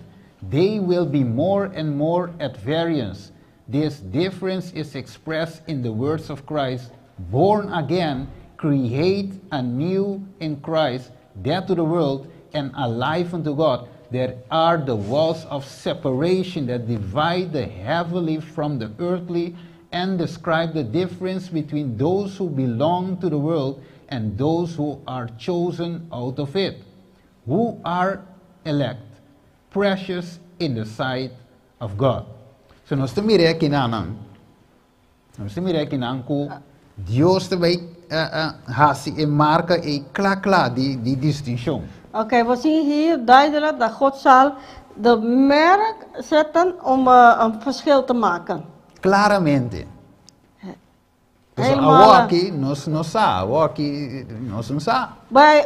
They will be more and more at variance. This difference is expressed in the words of Christ, born again, create anew in Christ, dead to the world and alive unto God. There are the walls of separation that divide the heavenly from the earthly and describe the difference between those who belong to the world and those who are chosen out of it, who are elect, precious in the sight of God. So nos ta mira akinan. Nos ta mira akinan ku Dios ta bai hasi e marka e kla kla di distinshon. Oké, we zien hier duidelijk dat God zal de merk zetten om een verschil te maken. Klaramente. Dus Helemaal, aki nos no sa, aki nos no sa.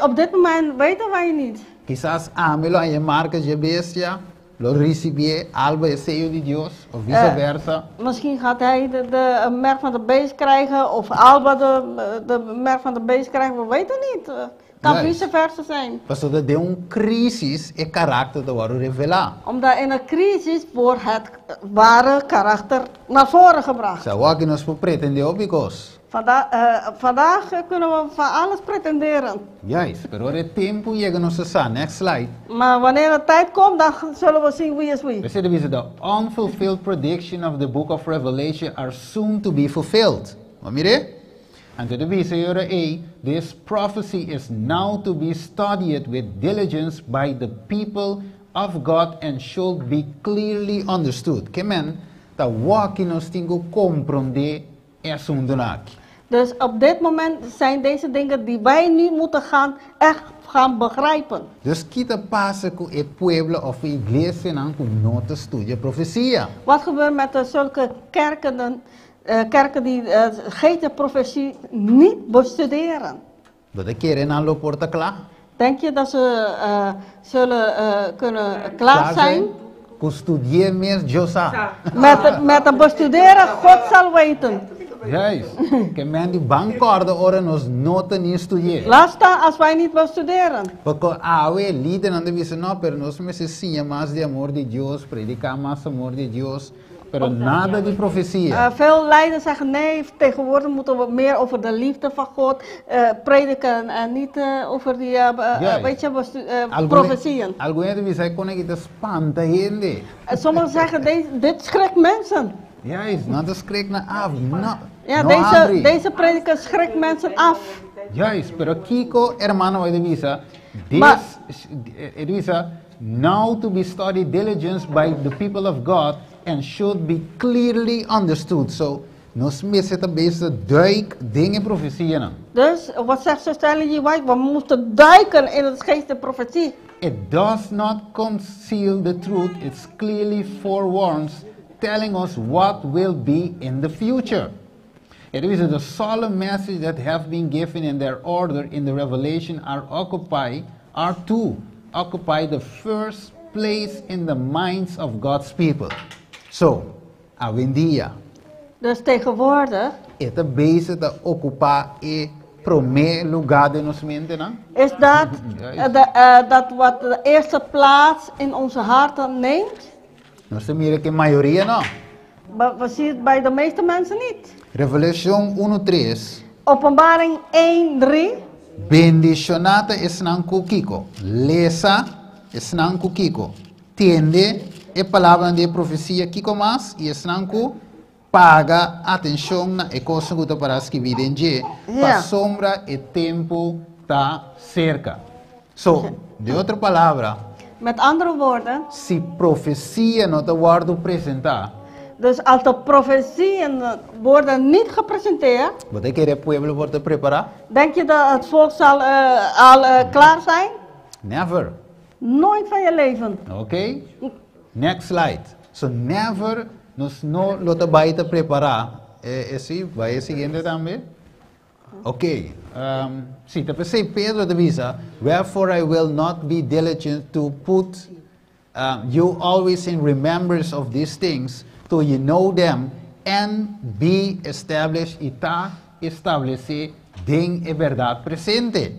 Op dit moment weten wij niet. Kisas ami lo haña marka di bestia, lo risibí Alba e seyo di Dios, òf vice-versa. Misschien gaat hij de merk van de beest krijgen of Alba de merk van de beest krijgen, we weten niet. Kan vice versa zijn. Pasobra den un krísis e karakter ta wòrdu revelá. Omdat in een crisis wordt het ware karakter naar voren gebracht. Sa aki nos por pretendé hopi kos. Vandaag kunnen we van alles pretenderen. Juist, pero ora e tempu yega nos sa. Next slide. Maar wanneer de tijd komt, dan zullen we zien wie is wie. We zeggen the unfulfilled prediction of the book of Revelation are soon to be fulfilled. Maar mira? And to the bisa A, this prophecy is now to be studied with diligence by the people of God and should be clearly understood. Ke men, ta awor nos tin ku komprondé e asuntu aki. Dus op dit moment zijn deze dingen die wij nu moeten gaan, echt gaan begrijpen. Dus kiko ta pasa ku e pueblo òf iglesianan ku no ta studia profesia? Wat gebeurt met de zulke kerken die geen profetie niet bestuderen? Bo ta kere nan lo por ta kla? Denk je dat ze zullen kunnen klaar zijn? Ku studia mes Dios sa. Met het bestuderen, God zal weten. Juist. Ke men di ban kòrda ora nos no ta ni studia. Laat staan als wij niet bestuderen. Porque awe lidernan ta bisa no, pero nos mester siña mas di amor di Dios, prediká mas amor di Dios, pero nada di profesia. Veel leiders zeggen: nee, tegenwoordig moeten we meer over de liefde van God prediken en niet over die, weet je, profetieën. Algun ta bisa kos aki ta spanta hende. En sommigen zeggen: dit schrikt mensen. Juist, nan ta skrik nan af. No, Ja, no deze, habri. deze prediker schrikt mensen af. Juist, pero kiko hermano e ta bisa, this e ta bisa now to be studied diligence by the people of God and should be clearly understood. So, nos mester ta bezig duik den e profesianan. Dus wat zegt zuster Ellen G. White? We moeten duiken in het geest de profetie. It does not conceal the truth, it clearly forewarns, telling us what will be in the future. It is the solemn message that have been given in their order in the revelation are to occupy the first place in the minds of God's people. So, awendia, Dus tegenwoordig e ta bezig ta okupá e promé lugá den nos mente, no? Is dat, dat wat de eerste plaats in onze harten neemt. Nos ta mira ku mayoria no. Maar we zien het bij de meeste mensen niet. Revelashon 1:3. Openbaring 1, 3. Bendishoná ta esnan ku kiko. Lesa esnan ku kiko. Tende e palabra di profesia, kiko mas, i esnan ku paga atenshon na e kos ku ta pará skirbí den dje, pasobra e tempu ta serka. So, di otro palabra, Met andere woorden, si profesia no ta wòrdu presentá, dus als de profetieën worden niet gepresenteerd, bo ta kere pueblo por ta prepará? Denk je dat het volk zal al klaar zijn? Never. Nooit van je leven. Ok? Next slide. So never nos no lo ta bai ta prepará. Si, bai e siguiente tambe. Ok. Si, ta p'esei Pedro ta bisa, "Wherefore I will not be diligent to put you always in remembrance of these things, till you know them and be established", i ta establesé den e berdat presente.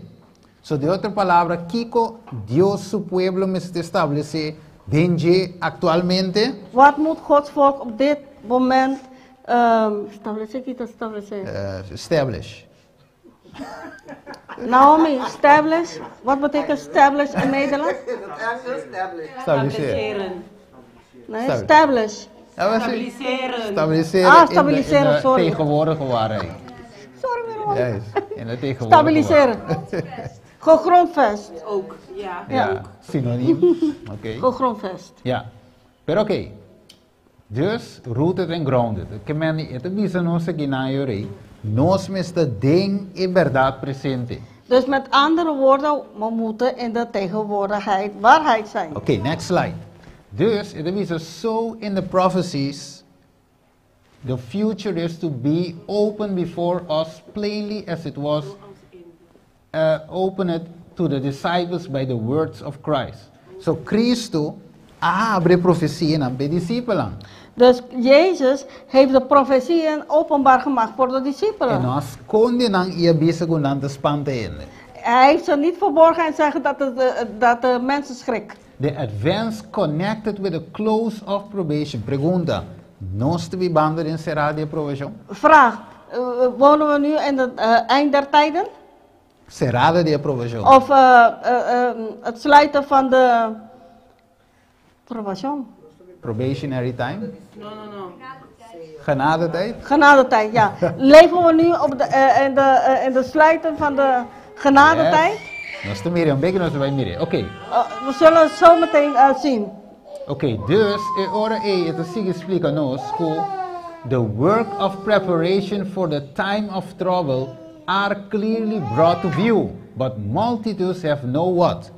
So, di otro palabra, kiko Dios su pueblo mester establesé den dje aktualmente? Wat moet Gods volk op dit moment establecer? Kiko establecer? Establish. Naomi, establish. Wat betekent establish in Nederland? Stabiliseren. Nee, establish. Ja, maar Stabiliseren. Stabiliseren Ah, in de stabiliseren, sorry. tegenwoordige waarheid. Sorry, mijn Juist, in de tegenwoordige Stabiliseren. waarheid. Gegrondvest. Ook, ja. Ja, synoniem. Oké. Gegrondvest. Ja, pero oké. Dus, rooted and grounded. Ke men, e ta bisa nos aki na yori, nos mester ta den e berdat presente. Dus met andere woorden, we moeten in de tegenwoordigheid waarheid zijn. Oké, next slide. Dus, e ta bisa, so in the prophecies, the future is to be open before us plainly as it was opened to the disciples by the words of Christ. So, Cristo a habri profesianan pa e disipelnan. Dus Jezus heeft de profetieën openbaar gemaakt voor de E discipelen. no a skonde nan i a bisa ku nan ta spanta hende. Hij heeft ze niet verborgen en zeggen dat de mensen schrik. The advance connected with the close of probation. Pregunta: Nos ta bibando den serada di aprobashon? Vraag, wonen we nu in het eind der tijden? Serada di aprobashon. Of het sluiten van de probation? Probationary time? No. Genadetijd? Genadetijd, ja. Leven we nu in de sluiten van de genadetijd? Yes. Nos ta mira, un beke nos bai mira. Oké. We zullen het zo meteen zien. Oké, dus e ora ei e ta sigui splika nos ku the work of preparation for the time of trouble are clearly brought to view, but multitudes have no what?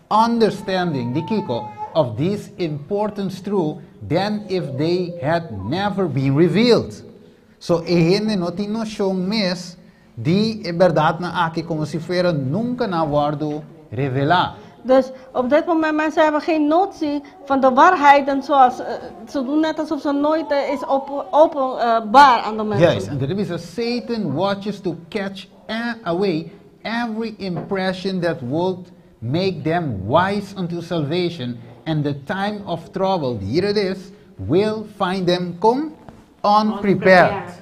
Understanding, di kiko, of this important truth than if they had never been revealed. So, e hende no tin noshon mes di e berdatnan aki komo si fuera nunka nan a wòrdu revelá. Dus op dit moment mensen hebben geen notie van de waarheden zoals, ze doen net alsof ze nooit is openbaar aan de mensen. Juist, en dat is Satan watches to catch away every impression that would make them wise unto salvation, and the time of trouble, here it is, will find them come unprepared.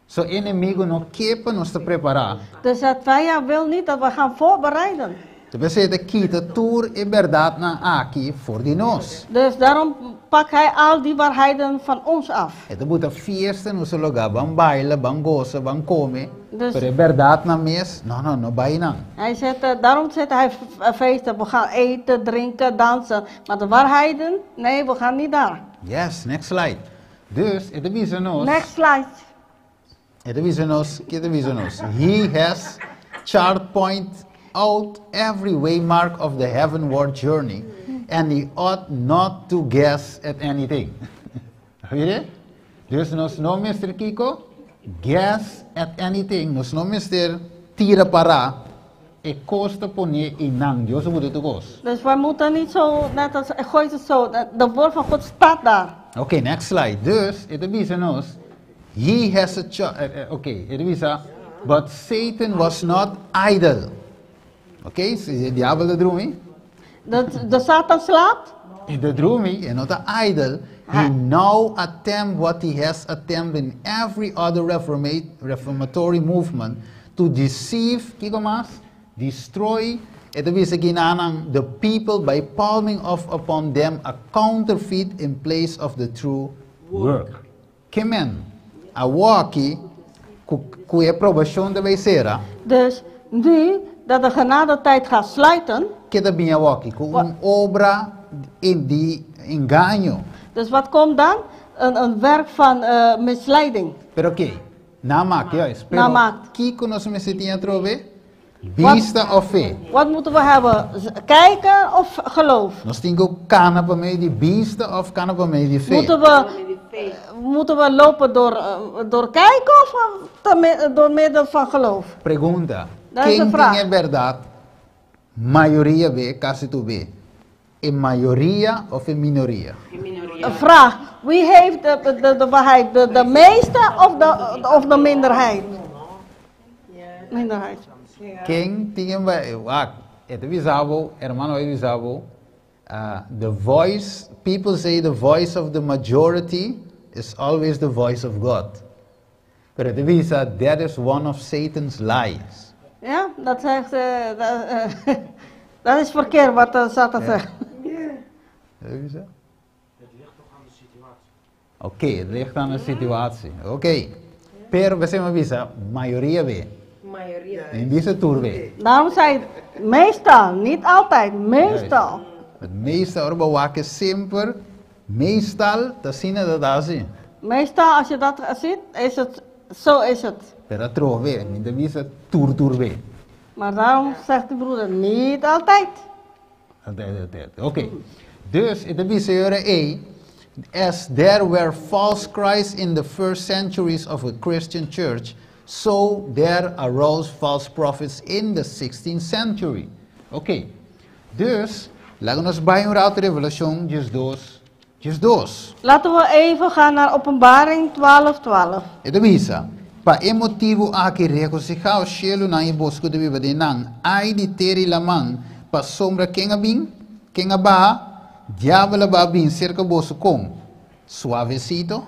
So enemigu no ke pa nos ta prepará. Dus het vijand wil niet dat we gaan voorbereiden. Dus e ta kita tur e berdatnan aki for di nos. Dus daarom pakt hij al die waarheden van ons af. E ta buta fiesta nos lugá, ban baila, ban gosa, ban kome. Dus- Pero e berdatnan mes, no, no bai nan. Daarom zet hij feesten. We gaan eten, drinken, dansen. Maar de waarheden, nee, we gaan niet daar. Yes, next slide. Dus, e ta bisa nos. Next slide. E ta bisa nos, ku ta bisa nos? He has chart point out every waymark of the heavenward journey, and he ought not to guess at anything. Weet je? Dus nos no mester kiko? Guess at anything, nos no mester tira para, e kos ta poné einan, Dios a buta tur kos. Dus wij moeten niet zo, net als gooit het zo, de woord van God staat daar. Oké, next slide. Dus, e ta bisa nos, he has a cho- oké, e ta bisa, but Satan was not idle. Oké, si diabel ta drumi? De Satan slaapt? E ta drumi, e no ta idle. He now attempt what he has attempted in every other reformatory movement to deceive, kiko mas? Destroy, e ta bisa ginanan, the people by palming off upon them a counterfeit in place of the true work. Kemen, awoki, ku e probashon ta bai sera. Dus nu dat de genadetijd gaat sluiten. Kiko ta bin awoki, ku un obra in di engaño. Dus wat komt dan? Een werk van misleiding. Pero oké, namaak, juist. Pero Namaak. Kiko nos mester tin atrobe? Bista of fe? Wat moeten we hebben? Kijken of geloof? Nos tin ku kana pa medio di bista of kana pa medio di fe? Moeten we lopen door kijken of door middel van geloof? Pregunta. Dat is de Ken vraag. tin e berdat? Mayoria be, kasi tur be. E mayoria of e minoria? Minoria. Een vraag. Wie heeft de waarheid? De meeste of de minderheid? Minderheid. Ken tin ah, e ta bisa bo, hermano e bisa bo, the voice, people say the voice of the majority is always the voice of God. Pero e ta bisa, that is one of Satan's lies. Ja, dat zegt, dat is verkeerd wat de Satan zegt. Het ligt toch aan de situatie. Oké, het ligt aan de situatie. Oké. Pero bo a bisa, mayoria be. Mayoria. In bisa tur be. Daarom zei het meestal, niet altijd, meestal. Het meestal, ora bo wak semper, meestal, ta asina dat asina. Meestal als je dat ziet, is het, zo is het. Pero atrobe, mi ta bisa tur tur be. Maar daarom zegt de broeder, niet altijd. Altijd, altijd. Oké. Dus, e ta bisa e, as there were false Christs in the first centuries of a Christian church, so there arose false prophets in the 16th century. Oké. Dus, laten we bij een ratu Revelashon, 12, 12. Laten we even gaan naar Openbaring 12, 12. E ta bisa, pa e motibu aki regosihá, shelunan i boso ku ta biba den nan, ai di tera i laman, pasombra ken a bin, ken a baha, diabel a baha bin serka boso kon, suavesito.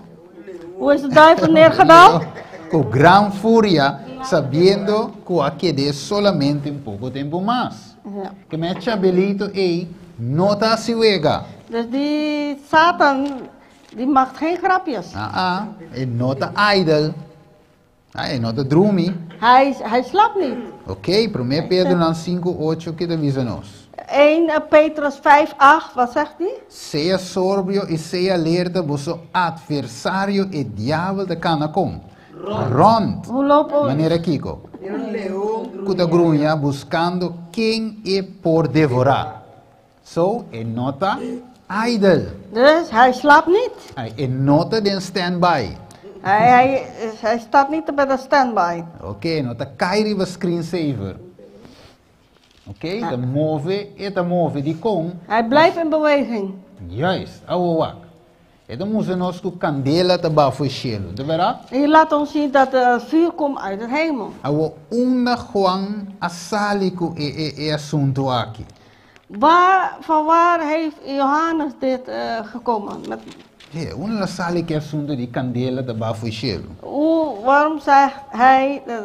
Hoe is de duivel neergedaald? Ku gran furia, sabiendo ku a ked'é solamente un poko tempu mas. Ke men chabelito ei no ta hasi wega. Dus die Satan, die maakt geen grapjes. Ah, ah, e no ta idle. Ah, e no ta drumi. Hij slaapt niet. Oké, 1 Pedro 5, 8 ku ta bisa nos. 1 Petrus 5, 8, wat zegt hij? Sea sobrio i sea alerta, boso atversario e diabel ta kana kon. Rònt. Hoe lopen we? Manera kiko. Ku ta gruña buskando ken e por devorá. So, e no ta idle. Dus hij slaapt niet. E no ta den standby. Hij staat niet bij de standby. Oké, no ta kai riba screensaver. Oké, ta move, e ta move di kon. Hij blijft in beweging. Juist, awo wak. E ta mustra nos ku kandela ta baha for di shelu, di berdat? Hier laat ons zien dat het vuur komt uit het hemel. Awo unda Juan a sali ku e asuntu aki. Van waar heeft Johannes dit gekomen? E, unda el a sali ku e asuntu di kandela ta baha for di shelu. Waarom zegt hij dat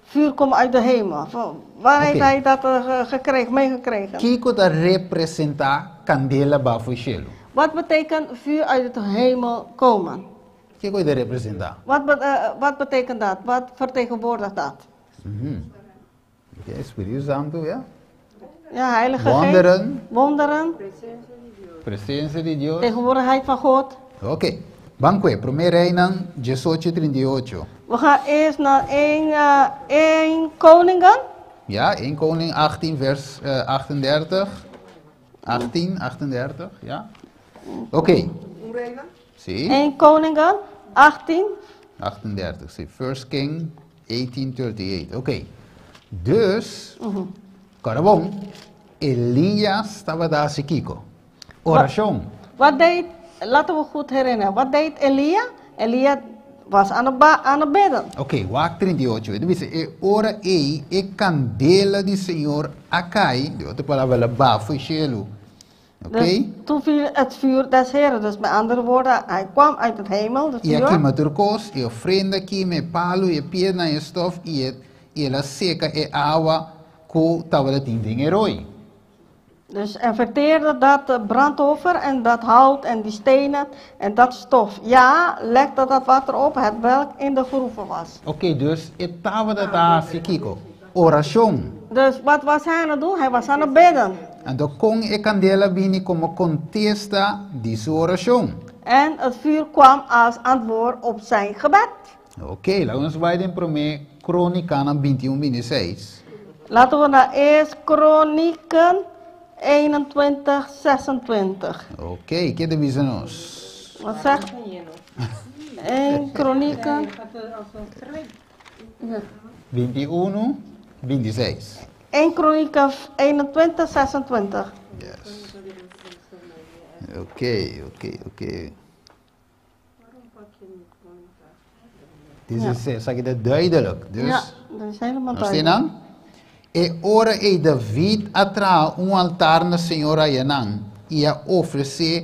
vuur komt uit de hemel? Waar heeft hij dat gekregen, meegekregen? Kiko ta representá kandela baha for di shelu. Wat betekent vuur uit de hemel komen? Kiko ta representá? Wat betekent dat? Wat vertegenwoordigt dat? Oké, Spiritu Santu, ja? Ja, Heilige Geest. Wonderen. Wonderen. Presensia di Dios. Tegenwoordigheid van God. Oké. Ban kue, 1 Reinan 18:38. We gaan eerst naar 1 Koningen. Ja, 1 Koning 18, vers 38. 18, 38, ja. Oké. Si. 1 Koningen 18, 38, si. 1 King 1838. Oké. Dus, kòrda bon, Elias tabata hasi kiko? Orashon. Wat deed, laten we goed herinneren, wat deed Elia? Elia was aan het bidden. Oké, wak 38. E ta bisa, e ora ei, e kandela di Señor a kai, den otro palabra, el a baha for di shelu. Oké? Dus toen viel het vuur des Heren. Dus met andere woorden, hij kwam uit het hemel, de I a vuur. kima tur kos, e ofrenda a kima, e palu, e piedra, e stof, i e i el a seka e awa ku tabatin den e roi. Dus en verteerde dat brandoffer en dat hout en die stenen en dat stof. Ja, lekte dat water op, het welk in de groeve was. Oké, dus e tabata ta hasi kiko? Orashon. Dus wat was hij aan het doen? Hij was aan het bidden. Anto kon e kandela a bini komo kontesta di su orashon. En het vuur kwam als antwoord op zijn gebed. Oké, laga nos bai den Promé Krónikanan 21, 26. Laten we naar 1 Kronieken 21, 26. Oké, ke ta bisa nos? Wat zegt 1 Kronieken? 21, 26. 1 Kronieken 21, 26. Yes. Oké, oké, oké. Dit is, esaki ta duidelijk. Dus, Ja, dat is helemaal nos tin duidelijk. nan? E ora ei David a traha un altar na Señor ayanan i a ofresé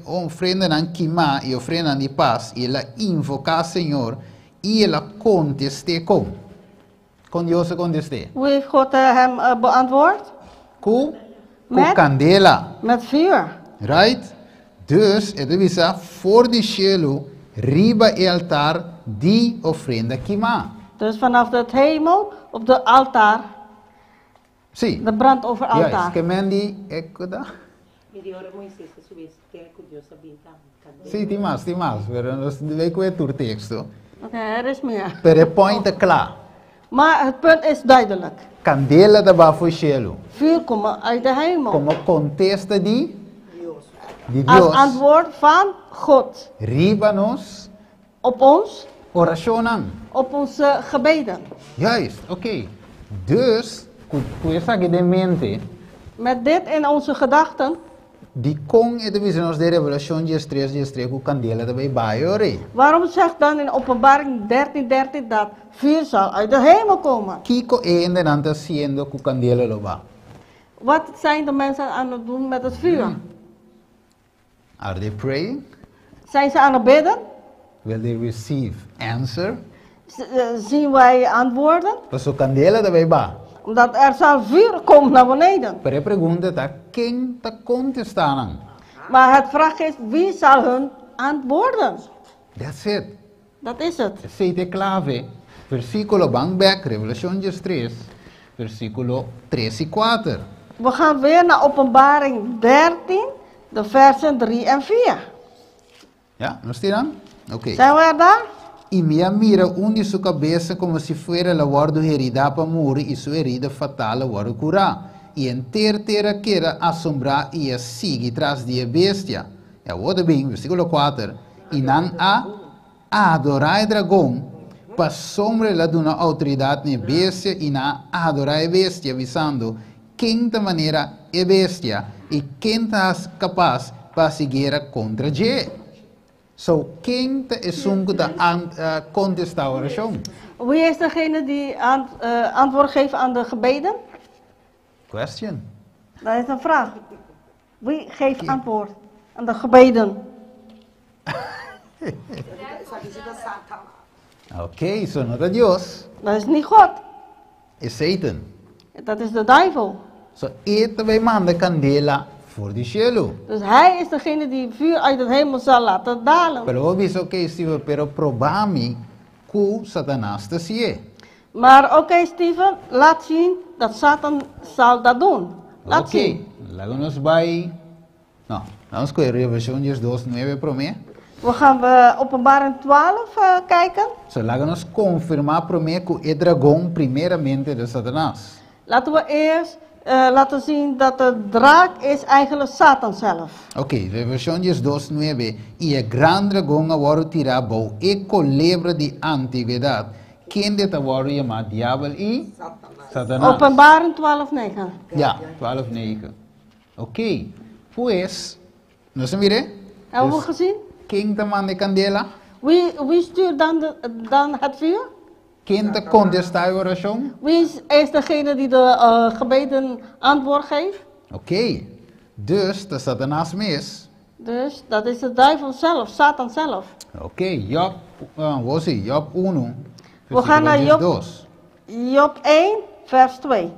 ofrendanan kimá i ofrendanan di pas, i el a invoká Señor, i el a kontest'é kon? Kon Dios a kontest'é? Hoe heeft God hem beantwoord? Ku ku Met? kandela. Met vuur. Right? Dus e ta bisa for di shelu riba e altar di ofrenda kimá. Dus vanaf het hemel op de altaar, Sí. de brandofferaltaar. Juist, ke men di e kuda? Mi di ora Moises a subi e ster ku Dios a bin ta kandela. Sí, tin mas, tin mas, pero nos bay ku e tur teksto. Oké, er is meer. Pero e point ta kla. Maar het punt is duidelijk. Kandela ta baha for shelu. Vuur komt uit de hemel. Komo kontesta di di Als Dios. antwoord van God. Riba nos. Op ons. Orashonnan. Op onze gebeden. Juist, oké. Dus, ku ku esaki den mente. Met dit in onze gedachten. Dikon e ta bisa nos den Revelashon diestres diestres ku kandela ta bai bai ora? Waarom zegt dan in Openbaring 13 13 dat vuur zal uit de hemel komen? Kiko e hendenan ta hasiendo ku kandela lo ba? Wat zijn de mensen aan het doen met het vuur? Are they praying? Zijn ze aan het bidden? Will they receive answer? Zien wij antwoorden? Paso kandela ta bai ba. Omdat er zal vuur komen naar beneden. Pero e pregunta ta, ken ta kontestá nan? Maar het vraag is, wie zal hun antwoorden? That's it. Dat is het. Esei ta e klave. Versíkulo, ban bèk, Revelashon diestres, versíkulo tres i kuater. We gaan weer naar Openbaring 13, de versen 3 en 4. Ja, nos tin nan? Oké. Zijn we er daar? I mi a mira un di su kabesa komo si fuera el a wòrdu heridá pa muri i su herida fatal a wòrdu kurá. I henter tera a keda asombrá i a sigui tras di e bestia. I awor ta bin, versíkulo kuater, I nan a adorá e dragon, pasobra el a duna outoridat na e bestia, i nan a adorá e bestia, bisando, Ken ta manera e bestia, i ken ta kapas pa hasi guera kontra dje? So, ken ta esun ku ta kontestá orashon? Wie is degene die antwoord geeft aan de gebeden? Question. Dat is een vraag. Wie geeft antwoord aan de gebeden? Oké, so no ta Dios. Dat is niet God. E Satan. Dat is de duivel. So e ta bai manda kandela for di shelu. Dus hij is degene die vuur uit het hemel zal laten dalen. Pero bo bisa, oké Steven, pero proba mi ku Satanas ta si'e. Maar oké Steven, laat zien dat Satan zal dat doen. Laat Oké, zien. laga nos bai, no, laga nos kohe Revelashon diesdos nuebe promé. We gaan we Openbaring 12 kijken. So laga nos konfirmá promé ku e dragon primeramente ta Satanas. Laten we eerst laten zien dat de draak is eigenlijk Satan zelf. Ok, Revelashon 12, 9, I e gran dragon a wòrdu tirá abou, e kolebra di antigwedat, kende ta wòrdu yamá Diabel i Satanas. Openbaring 12, 9. Ya, 12, 9. Ok, pues, nos a mir'é? Hebben we Dus, gezien? ken ta manda e kandela? Wie, wie stuurt dan, de, dan het vuur? Ken ta kontestá e orashon? Wie is, is degene die de eh, gebeden antwoord geeft? Ok, dus ta Satanas mes. Dus dat is de duivel zelf, Satan zelf. Ok, Job, uh, wo si, Job 1, We gaan naar versíkulo Job, 2. Job 1, vers 2.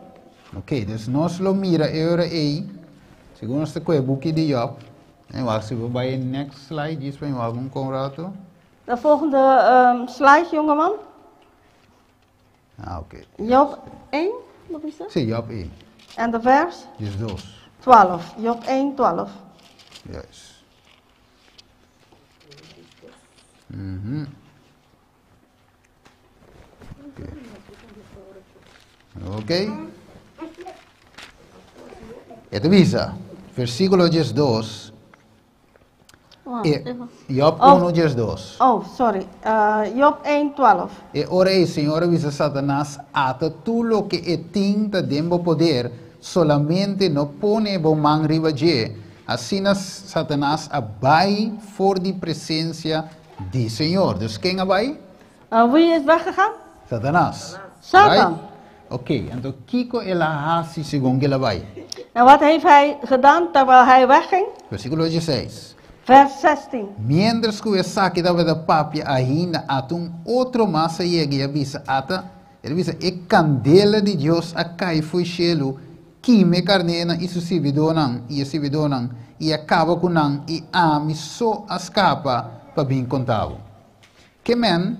Ok, dus nos lo mira e ora ei, segun nos ta kohe buki di Job. En wak si bo bai e next slide, djis pa mi wak un kon rato. De volgende slide, jongeman. Ah, ok. Job 1, wat is dat? Si, Job 1. En de vers? 12. 12. Job 1, 12. Juist. Mhm. Oké. Oké. E ta bisa, versíkulo 12. Wacht E, even. Job Oh. 1, 12. Oh, sorry. Eh, Job 1, 12. E ora ei Señor a bisa Satanas, Ata tur loke e tin ta den bo poder, solamente no pone bo man riba dje. Asina Satanas a bai for di presencia di Señor. Dus ken a bai? Wie is weggegaan? Satanas. Satan. Right? Ok, anto kiko el a hasi segun ku el a bai? En wat heeft hij gedaan terwijl hij wegging? Versíkulo 16. Vers 16. Miéntras ku esaki tabata papia ainda, ata un otro mas a yega i a bisa, Ata, el a bisa, e kandela di Dios a kai fo'i shelu, kima e karnénan i su sirbidónan i e sirbidónan, i a kaba ku nan, i ami so a skapa pa bin konta bo. Ke men,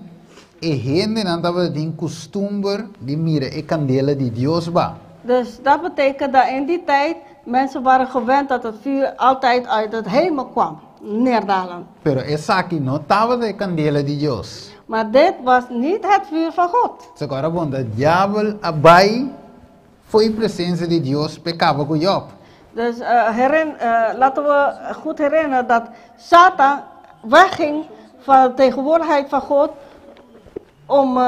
e hendenan tabata tin kustumber di mira e kandela di Dios ba. Dus dat betekent dat in die tijd mensen waren gewend dat het vuur altijd uit het hemel kwam neerdalen. Pero esaki no tabata e kandela di Dios. Maar dit was niet het vuur van God. Esaki ora bon ta diabel a bai fo'i presensia di Dios p'e kaba ku Job. Dus herin, laten we goed herinneren dat Satan wegging van de tegenwoordigheid van God om,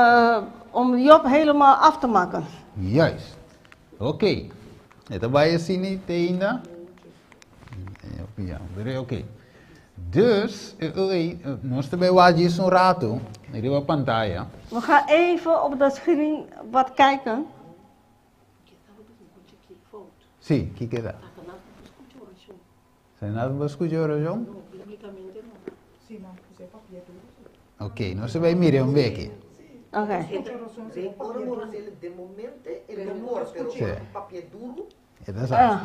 om Job helemaal af te maken. Juist. Ok. E ta bai asina te ainda? Ja, pero ok. Dus, nos ta bai wak djis un rato riba pantaya. We gaan even op de screen wat kijken. Sí, kiko ta? Satanás no por skucha orashon? Ok, nos ta bai mira un beki. Ok. Sí. E ta sa.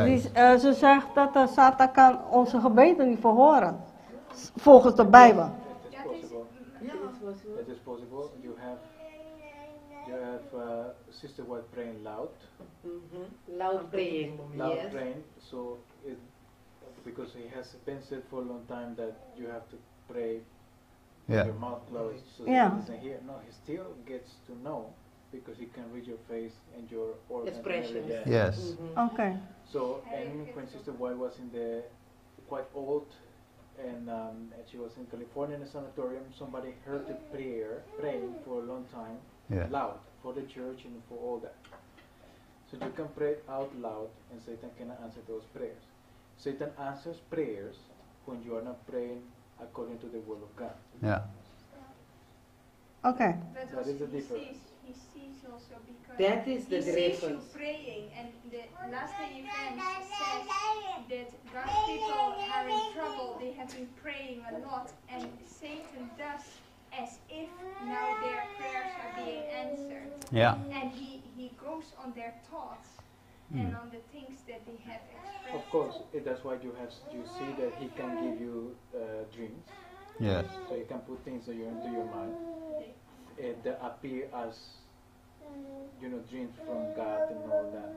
Die, ze zegt dat de Satan kan onze gebeden niet verhoren. Volgens de Bijbel. That is possible. You have you have uh, Sister White praying loud. Loud praying. Loud Yes. praying. So it, because it has been said for a long time that you have to pray with your mouth closed so that he doesn't hear. No, he still gets to know because he can read your face and your organs and Expressions. everything. Yes. Oké. So, and when Sister White was in the quite old, and, um, and she was in California in a sanatorium, somebody heard the prayer praying for a long time, loud for the church and for all that. So you can pray out loud, and Satan cannot answer those prayers. Satan answers prayers when you are not praying according to the will of God. Oké. But That also is the he difference. sees, he sees also because That is the he sees you difference. praying and the last day events says that God's people are in trouble, they have been praying a lot and Satan does as if now their prayers are being answered. And he, he goes on their thoughts and on the things that they have expressed. Of course, eh, that's why you have you see that he can give you uh, dreams. So he can put things in your, into your mind eh, that appear as you know dreams from God and all that.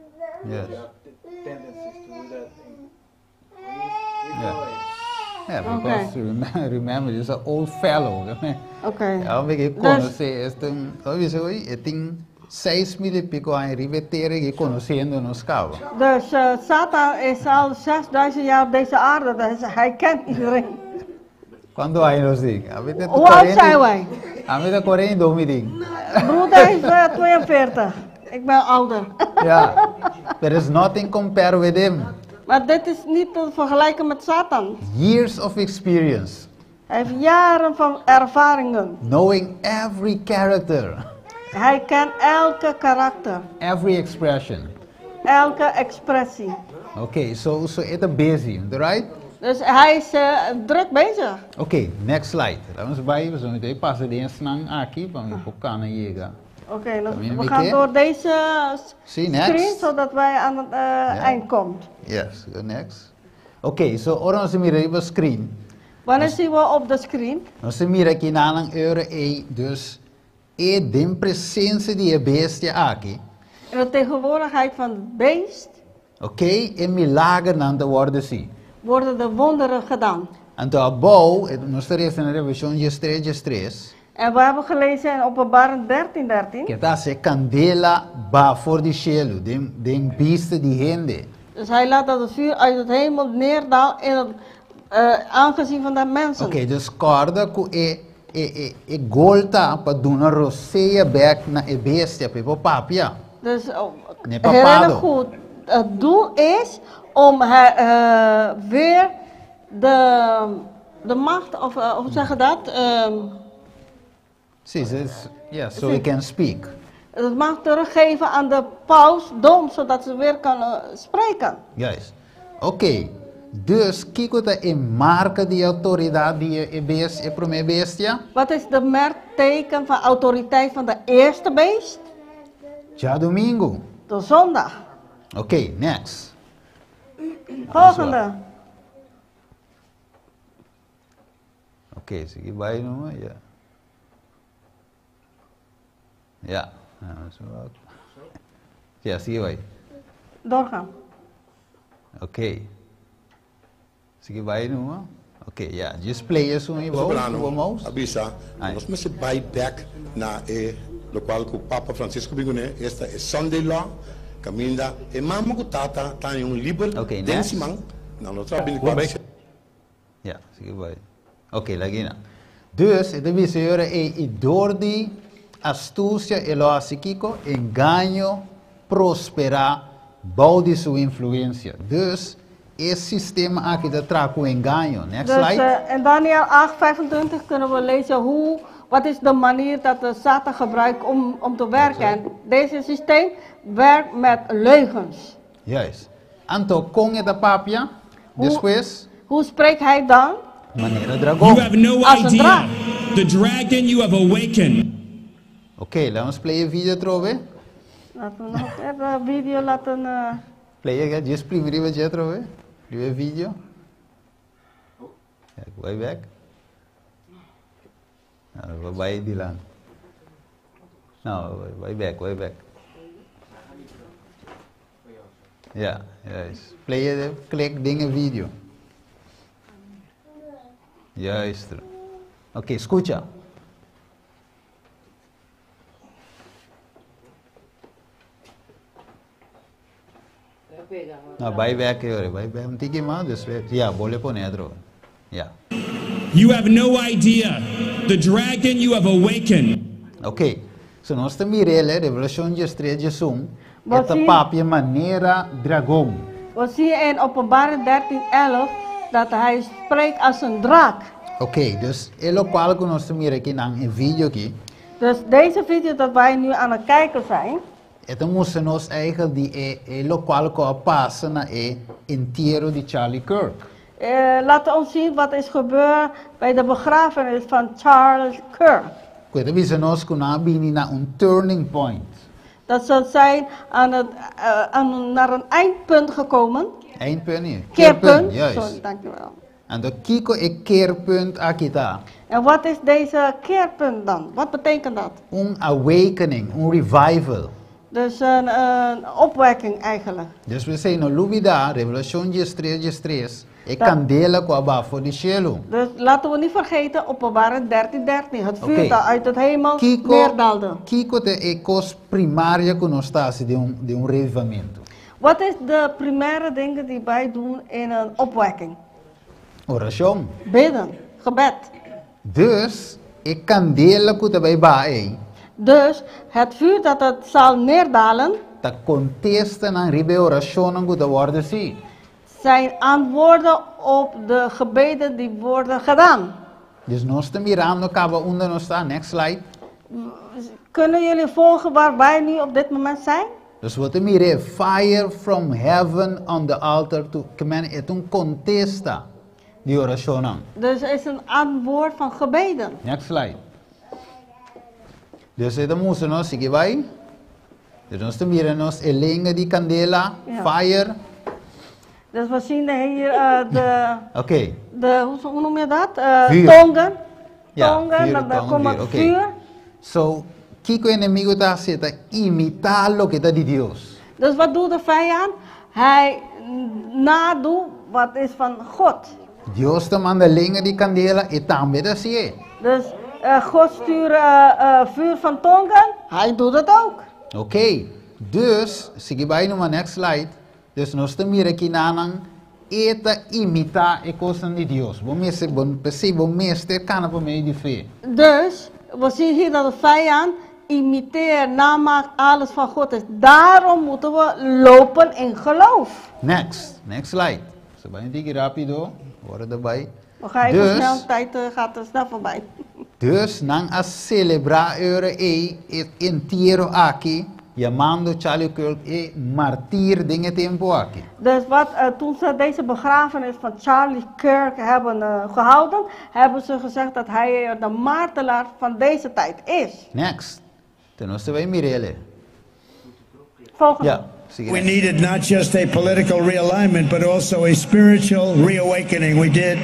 You have the tendencies to do that. In, he's, he's always- Yeah, because remember, remember, he's an old fellow. Oké. Ja, mi Dus- konosé este, obvio, e tin 6000 i piku aña riba e tera aki konosiendo nos kaba. Dus Satan is al 6000 jaar op deze aarde, dus hij kent iedereen. Kuantu aña nos tin? Ami ta Hoe oud zijn wij? Ami ta 42 mi tin. Broeder is 42. Ik ben ouder. Ja. There is nothing compare with him. Maar dit is niet te vergelijken met Satan. Years of experience. Hij heeft jaren van ervaringen. Knowing every character. Hij kent elke karakter. Every expression. Elke expressie. Okay, so e ta busy, right? Dus hij is druk bezig. Okay, next slide. Laga nos bai, nos ta pasa den esnan aki pa mi por kana yega. Oké, we gaan door deze screen zodat wij aan het eind komt. Yes, go next. Oké, so ora nos mira riba screen. Wanneer zien we op de screen? Nos mira aki nan ora ei, dus e den presensia di e bestia aki. In de tegenwoordigheid van het beest. Oké, e milagernan ta wòrdu hasí. Worden de wonderen gedaan. Anto abou, nos ta lesa na Revelashon 13, 13. En we hebben gelezen in Openbaring 13, 13. Ke ta hasi e kandela baha for di shelu den den bista di hende. Dus hij laat dat het vuur uit het hemel neerdaalt in het aangezien van de mensen. Oké, dus kòrda ku e e e e gol ta pa duna rosea bèk na e bestia pa e por papia. Dus herinner goed, het doel is om weer de de macht, of hoe zeg je dat? Sí, yeah, so he can speak. De macht teruggeven aan de pausdom, zodat ze weer kan spreken. Juist. Oké, dus kiko ta e marka di e outoridat di e beest, e promé bestia? Wat is de merkteken van autoriteit van de eerste beest? Djadumingu. De zondag. Oké, next. Volgende. Oké, sigui bai numa, ya. Ya, ya, sigui bai. Doorgaan. Oké. Sigui bai numa. Oké, ya, just play esun ei bou, Soberano ku bo mouse. a bisa ku nos mester bai bek na e lokual ku Papa Francisco bin kuné, esta e Sunday Law, kaminda e mama ku tata ta haña un liber Oké, den next. siman, nan no traha bintikuater shete. Ya, sigui bai. Ok, lag'e nan. Dus, e ta bisa e ora ei, i dor di astusia e lo hasi kiko? Engaño prosperá bou di su influensia. Dus, e sistema aki ta traha ku engaño. Next Dus slide. in Daniel 8, 25 kunnen we lezen hoe, wat is de manier dat de Satan gebruikt om, om te werken. En deze systeem werkt met leugens. Juist. Anto, kon e ta papia? Despues? Hoe spreekt hij dan? Manera dragon. You have no Als een idea. draak. The dragon you have awakened. Ok, laat ons play e video atrobe. Laten we nog even de video laten. Play e, just primi riba dje atrobe. Riba e video. Ja, way back. Nou, bai dilanti. No, way back, way back. Ja, juist. Play e, klik den e video. Juist. Ok, skucha. No, bai bek e ora, bai bek un tiki mas, despues, ya, bole pone atrobe. Ya. You have no idea the dragon you have awakened. Ok, so nos ta mira el, Revelashon 13, 11, Bo e ta si. papia manera dragon. We zien in Openbaring 13, 11 dat hij spreekt als een draak. Ok, dus e lokual ku nos ta mira aki nan e video aki. Dus deze video dat wij nu aan het kijken zijn. E ta mustra nos eigel di e e lokual ku a pasa na e entiero di Charlie Kirk. Laat ons zien wat is gebeurd bij de begrafenis van Charles Kirk. Ku e ta bisa nos ku nan a bini na un turning point. Dat ze zijn aan het, aan, naar een eindpunt gekomen. Eindpunt nie? Keerpunt. Juist. Sorry, dankjewel. Anto kiko e keerpunt aki ta? En wat is deze keerpunt dan? Wat betekent dat? Un awakening, un revival. Dus een opwekking eigenlijk. Dus p'esei no lubidá, Revelashon 13 13, e kandela ku a baha for di shelu. Dus laten we niet vergeten, Openbaring 13 13, het vuur Oké. dat uit het hemel Kiko, neerdaalde. kiko ta e kos primario ku nos ta hasi den un, den un revivamentu? Wat is de primaire dingen die wij doen in een opwekking? Orashon. Bidden, gebed. Dus, e kandela ku ta bai baha ei. Dus het vuur dat het zal neerdalen. Ta kontestanan riba e orashonnan ku ta wòrdu hasí. Zijn antwoorden op de gebeden die worden gedaan. Dus nos ta mirando kaba unda nos ta, next slide. Kunnen jullie volgen waar wij nu op dit moment zijn? Dus bo ta mira e fire from heaven on the altar to ke men e ta un kontesta di orashonnan. Dus is een antwoord van gebeden. Next slide. Dus e ta mustra nos sigui bai. Dus nos ta mira nos e lenga di kandela, fire. Dus we zien hier de, de, hoe noem je dat? Vuur. Tongen. Ja, Tongen, vuur, dan tongen, komt vuur, het oké. vuur. So, kiko e enemigo ta hasi? E ta imitá loke ta di Dios. Dus wat doet de vijand? Hij nadoet wat is van God. Dios ta manda lenga di kandela, e tambe ta hasié. Dus God stuurt vuur van tongen, hij doet het ook. Oké, dus, sigui bai numa next slide, dus nos ta mira kinanan e ta imitá e kosnan di Dios. Bo mester, bo, p'esei bo mester kana pa medio di fe. Dus, we zien hier dat de vijand imiteert, namaakt alles van God is. Daarom moeten we lopen in geloof. Next, next slide. So bai un tiki rápido, ora ta bai. We gaan even Dus, snel, de tijd gaat er snel voorbij. Dus nan a selebrá e ora ei e entiero aki, yamando Charlie Kirk e martir den e tempu aki. Dus wat, toen ze deze begrafenis van Charlie Kirk hebben gehouden, hebben ze gezegd dat hij de martelaar van deze tijd is. Next. Te nos ta bai mir'ele. Volgende. Ja, sigui. We needed not just a political realignment, but also a spiritual reawakening. We did.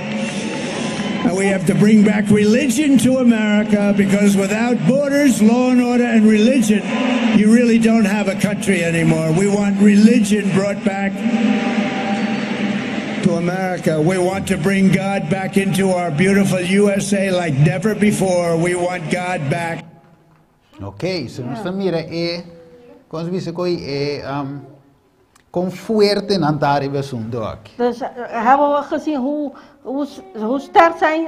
And we have to bring back religion to America, because without borders, law and order, and religion, you really don't have a country anymore. We want religion brought back to America. We want to bring God back into our beautiful USA like never before. We want God back. Ok, so nos ta mira e, kon se bisa koi e, kon fuerte nan ta riba asunto aki. Dus hebben we gezien hoe sterk zijn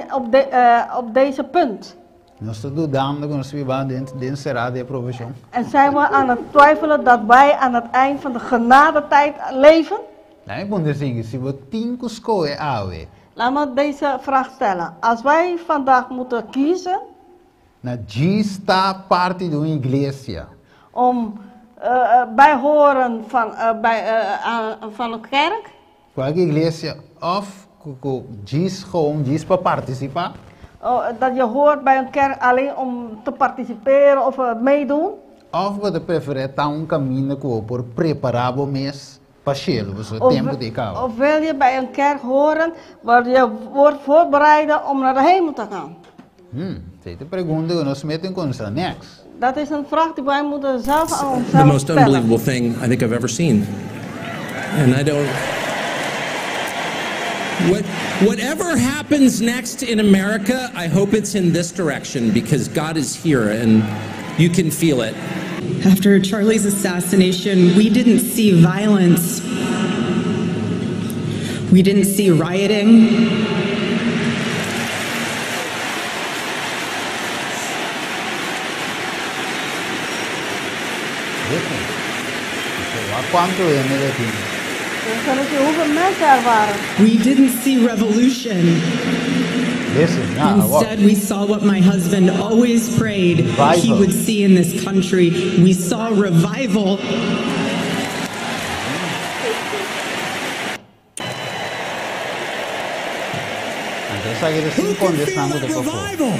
op deze punt. Nos ta dudando ku nos ta biba den será di aprobashon. En zijn we aan het twijfelen dat wij aan het eind van de genadetijd leven? Laat mi puntra esaki, si bo tin ku skohe awe. Laat me deze vraag stellen. Als wij vandaag moeten kiezen. Na djis ta parti di un iglesia. Om bijhoren van, bij, aan, van een kerk. Kualke iglesia of ku ku djis gewoon djis pa partisipá. Oh, dat je hoort bij een kerk alleen om te participeren of meedoen. Of bo ta preferé ta un kaminda ku bo por prepará bo mes pa shelu, pasobra Of tempu ta e kaba. Of wil je bij een kerk horen waar je wordt voorbereid om naar de hemel te gaan? Esei ta pregunta ku nos mester konsa. Next. Dat is een vraag die wij moeten zelf aan The onszelf most stellen. unbelievable thing I think I've ever seen. And I don't... Whatever happens next in America, I hope it's in this direction, because God is here and you can feel it. After Charlie's assassination, we didn't see violence. We didn't see rioting. Kuantu hende ta tin? We kunnen zien hoeveel mensen er waren. We didn't see revolution. Listen, ja, wat? Instead, we saw what my husband always prayed he Revival. would see in this country. We saw revival. Anto esaki ta sin contestando te pafó. Revival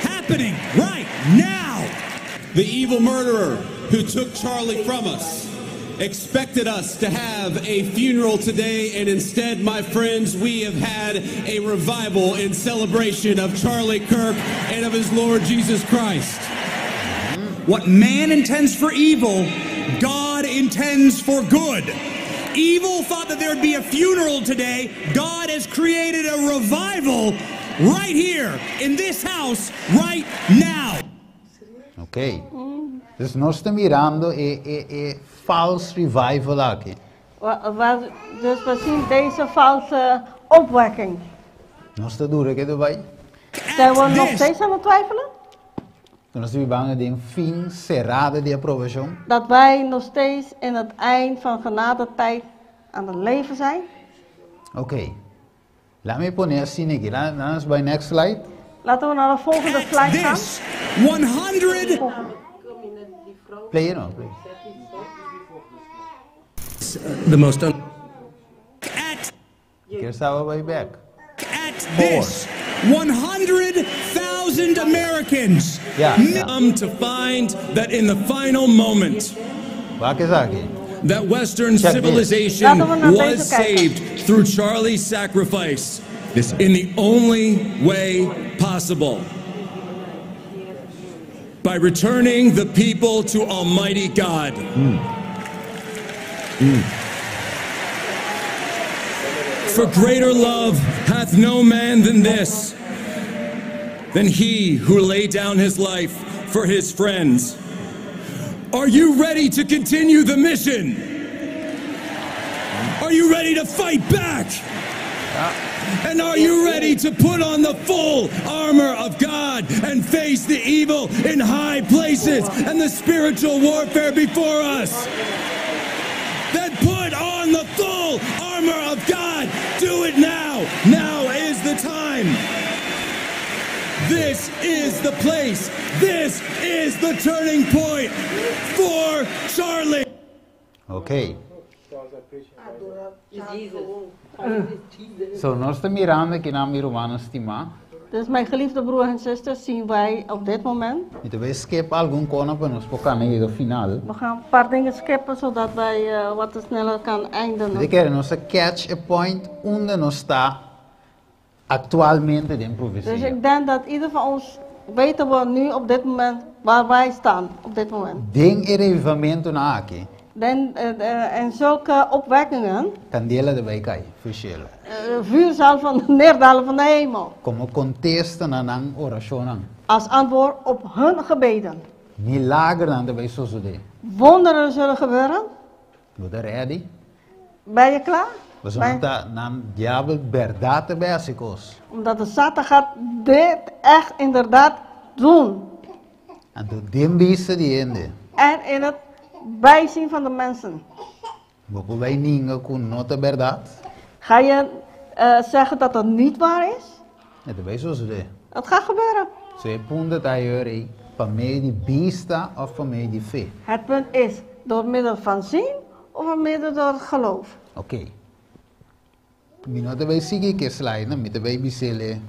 happening right now. The evil murderer who took Charlie from us expected us to have a funeral today, and instead, my friends, we have had a revival in celebration of Charlie Kirk and of his Lord Jesus Christ. What man intends for evil, God intends for good. Evil thought that there would be a funeral today. God has created a revival right here in this house right now. Ok. Dus nos ta mirando e false revival aki. Dus we zien deze valse opwekking. Nos ta duda ku bai. Zijn we nog steeds aan het twijfelen? Nos ta biba den fin será di aprobashon. Dat wij nog steeds in het eind van genadetijd aan het leven zijn? Ok. Laat me pone asina aki. Laten we bij next slide. Laten we naar de volgende slide gaan. This 100 Play it on, play. The most un- at Hier staan we bij back. at this 100,000 Americans Ja. come to find that in the final moment Waar is aki? that Western Check this. civilization Laten we naar was deze kijken. saved through Charlie's sacrifice in the only way possible. By returning the people to Almighty God. For greater love hath no man than this, than he who laid down his life for his friends. Are you ready to continue the mission? Are you ready to fight back? And are you ready to put on the full armor of God and face the evil in high places and the spiritual warfare before us? Then put on the full armor of God. Do it now. Now is the time. This is the place. This is the turning point for Charlie. Ok. Jesus. So, nos ta mirando aki na mi rumannan stimá. Dus mijn geliefde broer en zusters zien wij op dit moment. I ta bai skip algun kos pa nos por na final. We gaan een paar dingen skippen zodat wij wat sneller kan eindigen. Mi ke nos catch a point unda nos ta aktualmente den Dus profesia. ik denk dat ieder van ons weten we nu op dit moment waar wij staan op dit moment. Den e reavivamentonan aki. En zulke opwekkingen, Kandela ta bai kai, for shelu. Vuur zal van neerdalen van de hemel. Komo kontesta na nan orashonnan. Als antwoord op hun gebeden. Milagernan ta bai sosodé. Wonderen zullen gebeuren. Bo ta ready? Ben je klaar? We zullen nan diabel bèrdat ta bai hasi kos. Omdat de Satan gaat dit echt inderdaad doen. Anto den bista di hende. En in het bijzien van de mensen. Bo por bai ninga ku no ta bèrdat. Ga je zeggen dat dat niet waar is? E ta bai sosodé. Dat gaat gebeuren. So e punto ta ei, pa medio di bista òf pa medio di fe. Het punt is door middel van zien of door middel door het geloof. Ok. Mi no ta bai sigui ku slide, no? Mi ta bai bis'é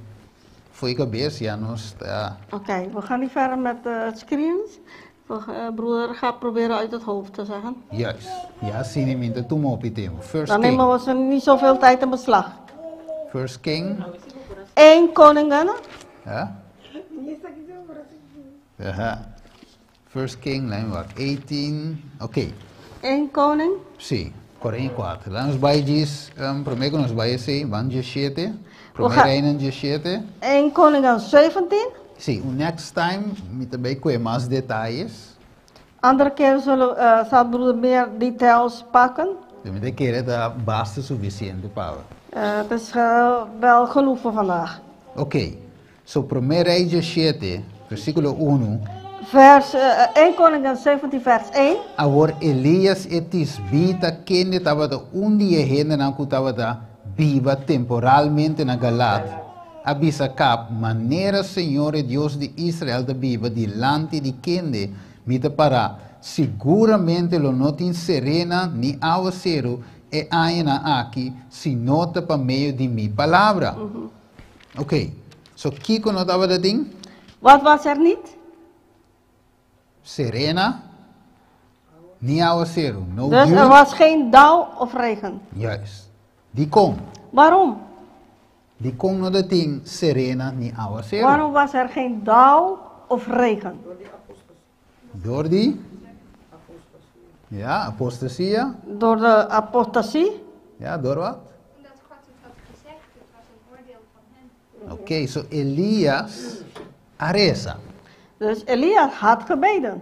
for di kabes, ya nos ta. Oké, we gaan niet verder met het screens. Broeder gaat proberen uit het hoofd te zeggen. Juist. Ja, si, mi ta tuma hopi tempu. First Dan King. nemen we ze niet zoveel tijd in beslag. First King. 1 Koningen. Ja? Aha. First King, lijn wat 18. Oké. 1 Koning. Si, 44. Laga nos bai djis, promé ku nos bai esei, ban 17. Promé Reinan 17. 1 Koningen 17. Si, next time, mi ta bai ku mas detaye. Andere keer zal broeder meer details pakken. Mi ta kere ta basta sufisiente pa. Het is wel genoeg voor vandaag. Ok. So, promé Rei 17, versíkulo 1. Vers 1 Koningen 17, vers 1. Awor Elias e tisbita kende tabata un di e hendenan ku tabata biba temporalmente na Galaad. A bisa Akab, manera Señor Dios di Israel ta biba dilanti di kende mi ta pará. Siguramente lo no tin serena ni áwaseru e añanan aki, si no ta pa medio di mi palabra. Ok. So kiko no tabatin? Wat was er niet? Serena ni áwaseru. No Dus dew. er was geen dauw of regen. Juist. Di kon. Waarom? Di kon no tin serena ni áwaseru. Waarom was er geen dauw of regen? Door di? Ja, apostasia. Door de apostasie. Ja, door wat? Omdat God het had gezegd, het was een oordeel van hem. Oké, so Elias a resa. Dus Elias had gebeden.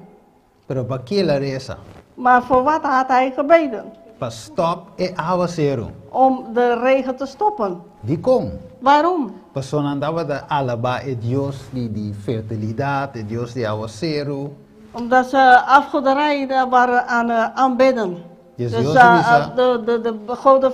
Pero pa kiko el a resa? Maar voor wat had hij gebeden? Pa stòp e awaseru. Om de regen te stoppen. Dikon? Waarom? Pasobra nan tabata alabá e dios di, di fertilidat, e dios di awaseru. Omdat ze afgoderij daar waren aan aanbidden. Dus Dus Dios bisa- de goden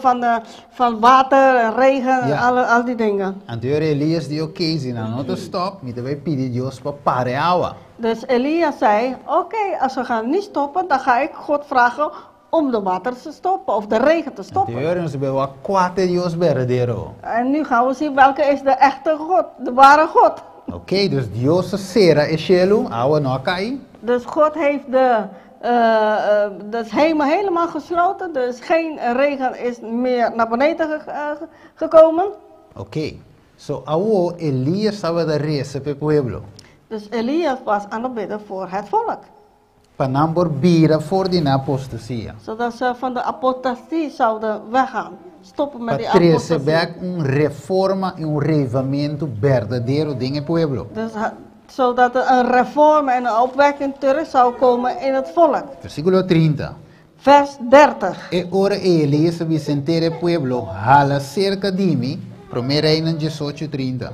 van water en regen en al die dingen. Anto Elias di, oké, si nan no ta stòp, mi ta bai pidi Dios pa para e awa. Dus Elias zei, oké, als we gaan niet stoppen, dan ga ik God vragen om de water te stoppen of de regen te stoppen. Anto nos ta bai wak kua ta e Dios berdadero. En nu gaan we zien welke is de echte God, de ware God. Oké, dus Dios a sera e shelu, awa no a kai. Dus God heeft de hemel helemaal gesloten, dus geen regen is meer naar beneden gekomen. Oké, so awo Elias tabata resa pa e pueblo. Dus Elias was aan het bidden voor het volk. Pa nan por bira for di nan apostasia. Zodat ze van de apostasie zouden weggaan. Stoppen met die Pa trese apostasie. bèk un reforma i un reavivamentu berdadero den e pueblo. Dus zodat er een reform en een opwekking terug zou komen in het volk. Versíkulo 30. Vers 30. E ora ei Elias a bisa henter e pueblo, Hala serka di mi, Promé Reinan 18, 30.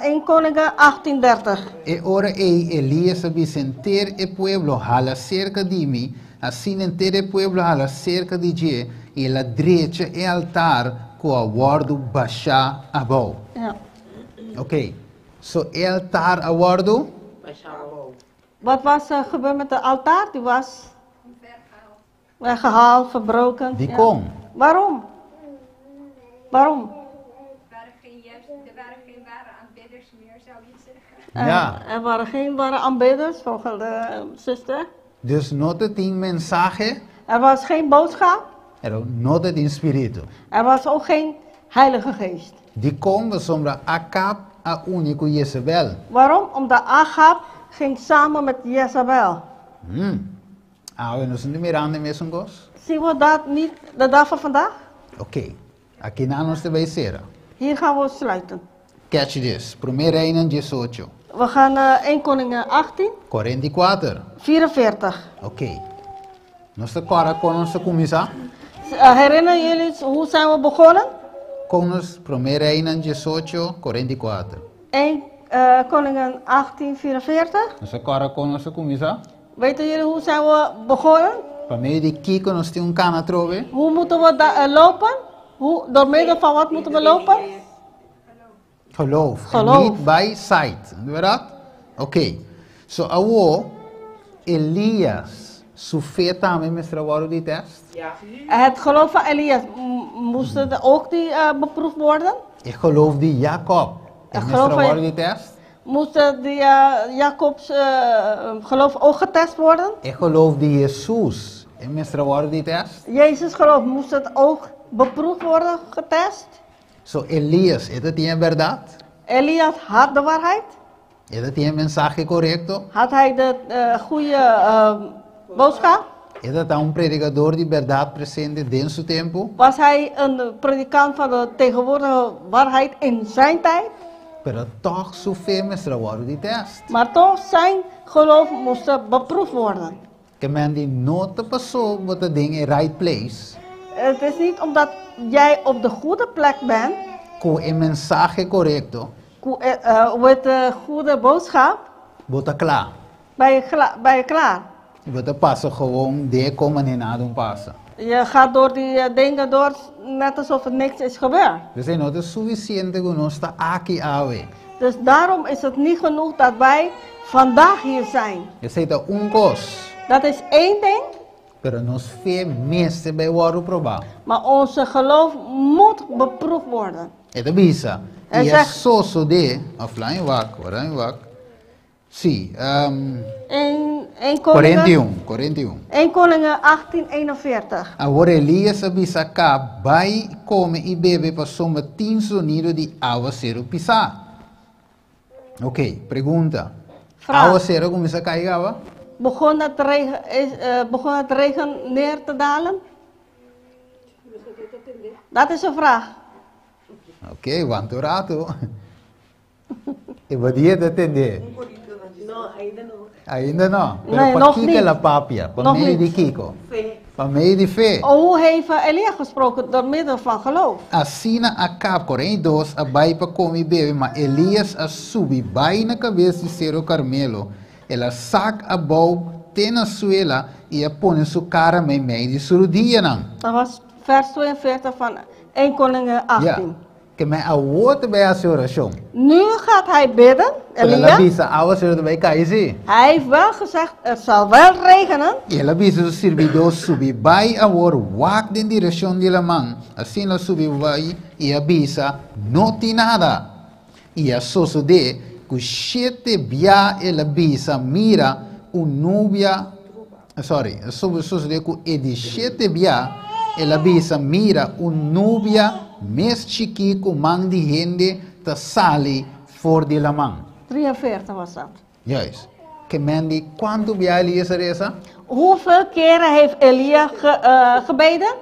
1 Koningen 18, 30. E ora ei Elias a bisa henter e pueblo, Hala serka di mi, asina henter e pueblo a hala serka di dje, i el a drecha e altar ku a wòrdu bashá abou. Ja. Oké, so e altar a wòrdu? Bashá abou. Wat was er gebeurd met de altaar? Die was weggehaald, verbroken. Dikon? Ja. Waarom? Waarom? Er waren geen juiste, er waren geen ware aanbidders meer, zou je zeggen. Ja. Er waren geen ware aanbidders, volgens de zuster. Dus no tabatin mensahe. Er was geen boodschap. Pero no tabatin spiritu. Er was ook geen Heilige Geest. Dikon? Pasobra Akab a uni ku Jezabel. Waarom? Omdat Achab ging samen met Jezabel. Awe nos no ta mirando e mesun kos? Zien we dat niet de dag van vandaag? Oké. Akinan nos ta bai sera. Hier gaan we sluiten. Catch this. Promé Reinan 18. We gaan 1 Koningen 18. 44. 44. Oké. Nos ta kòrda kon nos a kuminsá? Herinneren jullie hoe zijn we begonnen? Kon nos Promé Reinan 18, 44. 1 Koningen 18, 44. Nos ta kòrda kon nos a kuminsá? Weten jullie hoe zijn we begonnen? Pa medio di kiko nos tin ku kana atrobe? Hoe moeten we lopen? Door middel van wat moeten we lopen? Geloof. Geloof. Niet by sight. Bèrdat? Oké. So awo Elias su fe tambe mester a wòrdu di test? Ja. Het geloof van Elias, moest het ook die beproefd worden? E geloof di Jacob. Het Mester geloof van wòrdu di test? Moest die Jacobs geloof ook getest worden? E geloof di Jesus. E mester a wòrdu di test? Jezus geloof, moest het ook beproefd worden, getest? So Elias, e tabatin e bèrdat? Elias had de waarheid? E tabatin e mensahe korekto? Had hij de goede boodschap? E tabata un predikadó di bèrdat presente den su tempu? Was hij een predikant van de tegenwoordige waarheid in zijn tijd? Pero toch su fe mester a wòrdu di test. Maar toch zijn geloof moest beproefd worden. Ke men di no ta paso bo ta den e right place. Het is niet omdat jij op de goede plek bent. Ku e mensahe korekto. Ku met de goede boodschap. Bo ta kla. Ben je klaar? Bo ta pasa gewoon den kos manera nan a pasa. Je gaat door die dingen door, net alsof er niks is gebeurd. Dus no ta sufisiente ku nos ta aki awe. Dus daarom is het niet genoeg dat wij vandaag hier zijn. Esei ta un kos. Dat is één ding. Pero nos fe mester bai wòrdu probá. Maar onze geloof moet beproefd worden. E ta bisa. Hij I zegt sosodé, of laat wak, laat wak. Si, 1 Koningen, 41, 41. 1 Koningen 18, 41. Awor Elias a bisa Akab, bai kome i bebe pasobra tin zonido di awaseru pisá. Oké, pregunta. Vraag. Áwaseru a kuminsá kai kaba? Begon het regen, is, begon het regen neer te dalen? Dat is een vraag. Oké, wanta un ratu. E badia ta tende. No, ainda no. Ainda no. Pero Nee, pa nog kiko niet. el a papia? Pa Nog medio di niet. kiko? Fe. Pa medio di fe. Oh, hoe heeft Elia gesproken? Door middel van geloof. Asina Akab, 42, a bai pa kome i bebe, ma Elias a subi bai na kabes di Seru Karmelo. El a sak abou te na suela i a pone su kara meimei di su rudianan. Dat was vers 42 van 1 Koningen 18. Ja, ke men awor ta bai hasi orashon. Nu gaat hij bidden, Pero el a Elia. bisa, áwaseru ta bai kai sí. Hij heeft wel gezegd, het zal wel regenen. I el a bisa su sirbidó, Subi bai awor, wak den direkshon di laman. Asina el a subi bai i a bisa, No tin nada. I a sosodé ku shete bia el a bisa, Mira, un nubia, sorry, a sosodé ku e di shete bia el a bisa, Mira, un nubia mes chikí ku man di hende ta sali for di laman. 43 was dat. Juist. Ke men di kuantu bia Elias a resa? Hoeveel keren heeft Elia gebeden?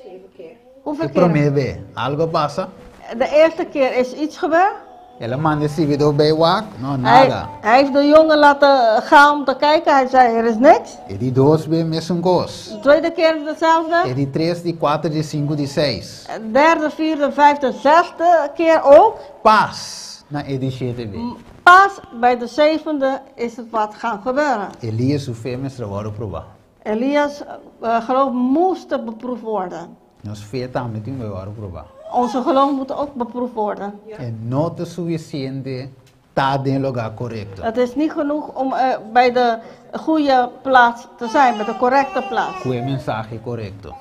Zeven keer. Hoeveel E promé keren? be, algu a pasa? De eerste keer is iets gebeurd. El a manda e sirbidó bai wak? No, Hij, nada. hij heeft de jongen laten gaan om te kijken. Hij zei, er is niks. E di dos be mesun kos. De tweede keer is hetzelfde. E di tres, di kuater, di sinku, di seis. Derde, vierde, vijfde, zesde keer ook. Pas na e di shete be. Pas bij de zevende is het wat gaan gebeuren. Elias su fe mester a wòrdu probá. Elias geloof moest beproefd worden. Nos fe tambe tin ku wòrdu probá. Onze geloof moet ook beproefd worden. E no ta sufisiente ta den lugá korekto. Het is niet genoeg om bij de goede plaats te zijn, bij de correcte plaats. Ku e mensahe korekto.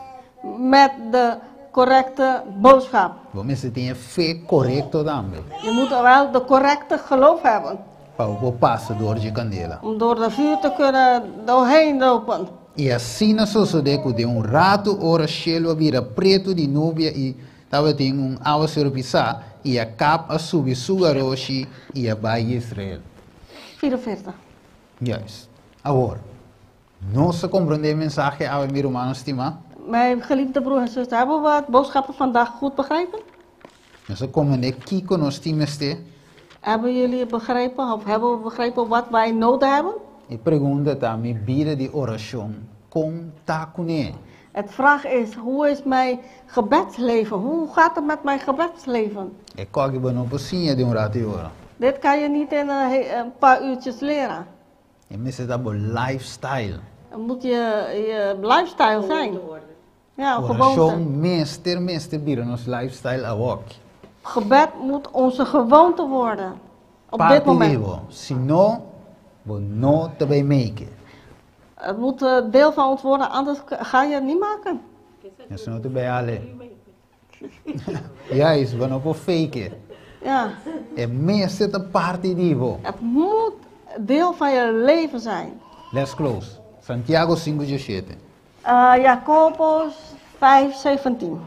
Met de correcte boodschap. Bo mester tin e fe korekto tambe. Je moet wel de correcte geloof hebben. Pa bo por pasa dor dje kandela. Om door de vuur te kunnen doorheen lopen. I asina sosodé ku den un ratu ora shelu a bira pretu di nubia i tabatin un awaseru pisá, i Akab a subi su garoshi i a bai Yisrael. 44. Juist. Awor, nos a komprondé e mensahe awe, mi rumannan stimá? Mijn geliefde broer en zuster, hebben we het boodschappen vandaag goed begrepen? Nos a komprondé kiko nos tin mester? Hebben jullie begrepen of hebben we begrepen wat wij nodig hebben? E pregunta ta, Mi bida di orashon kon ta kuné? Het vraag is, hoe is mijn gebedsleven? Hoe gaat het met mijn gebedsleven? E kòki bo no por siña den un ratu i ora. Dit kan je niet in een paar uurtjes leren. E mester ta bo lifestyle. Het moet je lifestyle zijn. Ja, een gewoonte. Orashon mester mester bira nos lifestyle awor. Gebed moet onze gewoonte worden. Op dit Parti di moment. bo. Si no, bo no ta bai make. Het moet deel van ons worden, anders ga je het niet maken. Nos no ta bai ale. Juist, bo no por fake it. Ja. E mester ta parti di bo. Het moet deel van je leven zijn. Let's close. Santiago sinku diesshete. Jacobus 5, 17.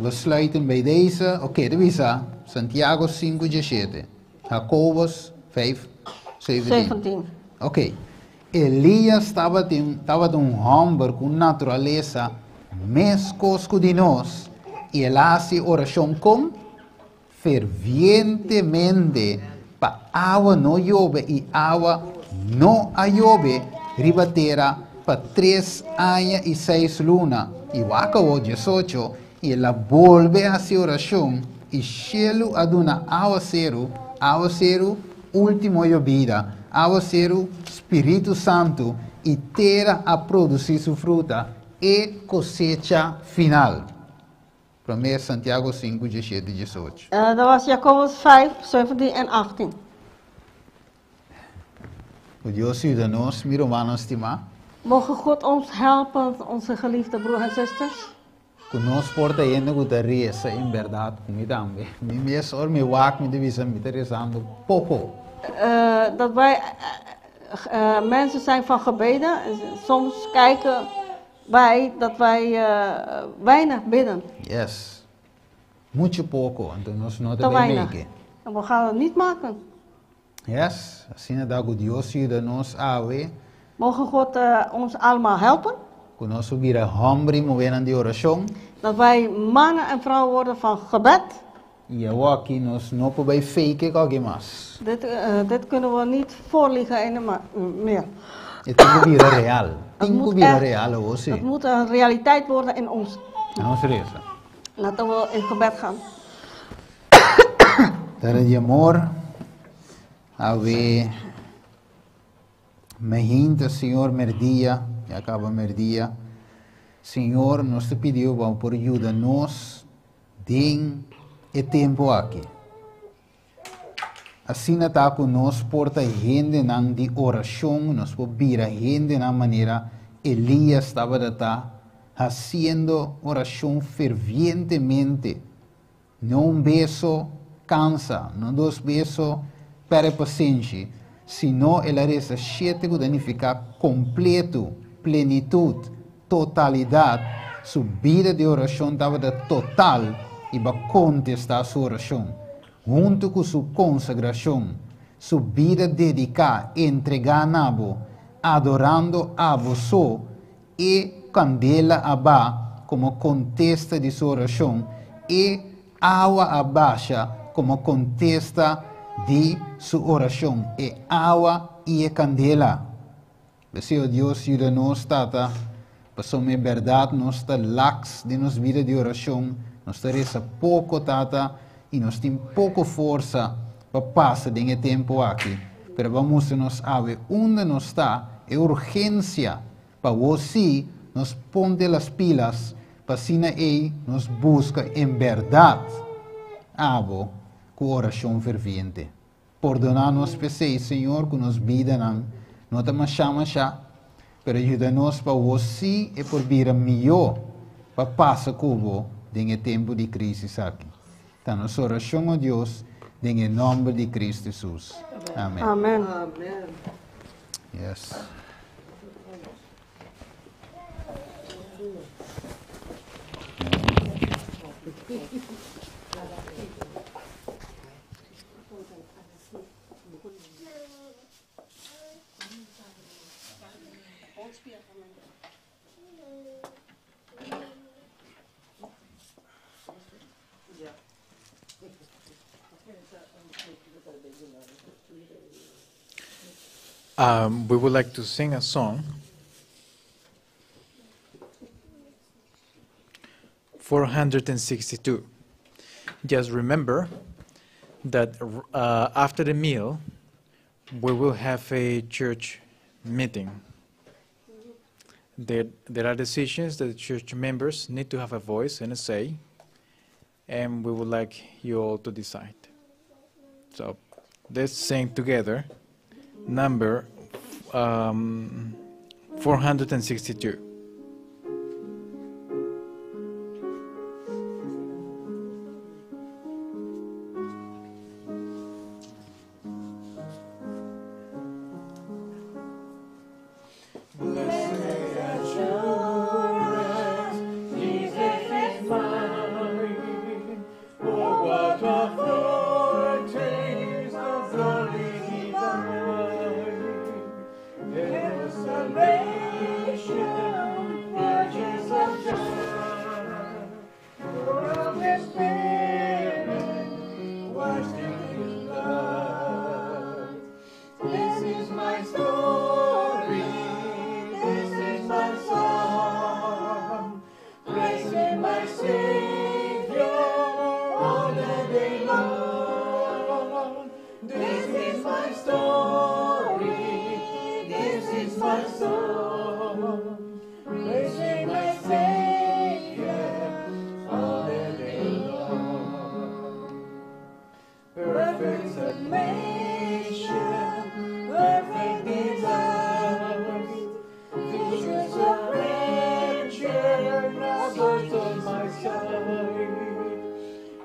We sluiten bij deze. Oké, de bisa. Santiago sinku diesshete. Jacobus 5, 17. 17. Oké. Elias tabatin, tabata un hòmber ku un naturalesa meskos ku di nos, i el a hasi orashon kon fervientemente pa awa no yobe, i awa no a yobe riba tera pa tres aña i seis luna. I wak awor diesocho, i el a bolbe hasi orashon, i shelu a duna awaseru, awaseru, último yobida, awaseru, Spiritu Santu, i tera a produsí su fruta, e kosecha final. Promé Santiago sinku, diesshete, diesocho. Dat was Jacobus 5, 17 en 18. Ku Dios yuda nos, mi rumannan stimá. Mogen God ons helpen, onze geliefde broers en zusters. Ku nos por ta hende ku ta resa en bèrdat, ku mi tambe. Mi mes ora mi wak mi ta bisa mi ta resando poko. Dat wij mensen zijn van gebeden. Soms kijken wij dat wij weinig bidden. Yes. Mucho poko, anto nos no ta Te bay weinig. make. En we gaan het niet maken. Yes, asina ta ku Dios yuda nos awe. Mogen God ons allemaal helpen. Ku nos por bira hòmber i muhénan di orashon. Dat wij mannen en vrouwen worden van gebed. I awaki nos no por bai fake kòki mas. Dit kunnen we niet voorliegen meer. E tin ku bira real. Tin ku bira real awor si. Het moet een realiteit worden in ons. Nos resa. Laten we in gebed gaan. Tata di amor, awe mainta, Señor, merdia, ya kaba merdia. Señor, nos ta pidi bo pa por yuda nos den e tempu aki. Asina ta ku nos por ta hendenan di orashon, nos por bira hendenan manera Elias tabata ta, hasiendo orashon fervientemente. No un bes so kansa, no dos bes so pèrdè pasenshi, sino el a resa shete ku ta nifiká kompletu, plenitut, totalidat, su bida di orashon tabata total i bo a kontestá su orashon. Huntu ku su konsagrashon, su bida dediká, entregá na bo, adorando abo so, e kandela a ba komo kontesta di su orashon, e awa a basha komo kontesta di su orashon, e awa i e kandela. P'esei, o Dios, yuda nos, Tata, pasobra e bèrdat nos ta laks den nos bida di orashon, nos ta resa poko, Tata, i nos tin poko forsa pa pasa den e tempu aki. Pero bo a mustra nos awe unda nos ta, e urgensia pa wou sí nos ponte las pilas pa asina ei nos buska en bèrdat abo ku orashon ferviente. Pordoná nos p'esei, Señor, ku nos bidanan no ta mashá mashá, pero yuda nos pa wou sí e por bira mihó pa pasa ku bo den e tempu di krísis aki. Ta nos orashon, o Dios, den e nòmber di Kristu Hesus. Amèn. Amen. Yes. We would like to sing a song. 462. Just remember that after the meal, we will have a church meeting. There are decisions that the church members need to have a voice and a say, and we would like you all to decide. So let's sing together number 462.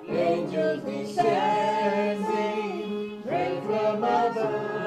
Angels descending, rain from above.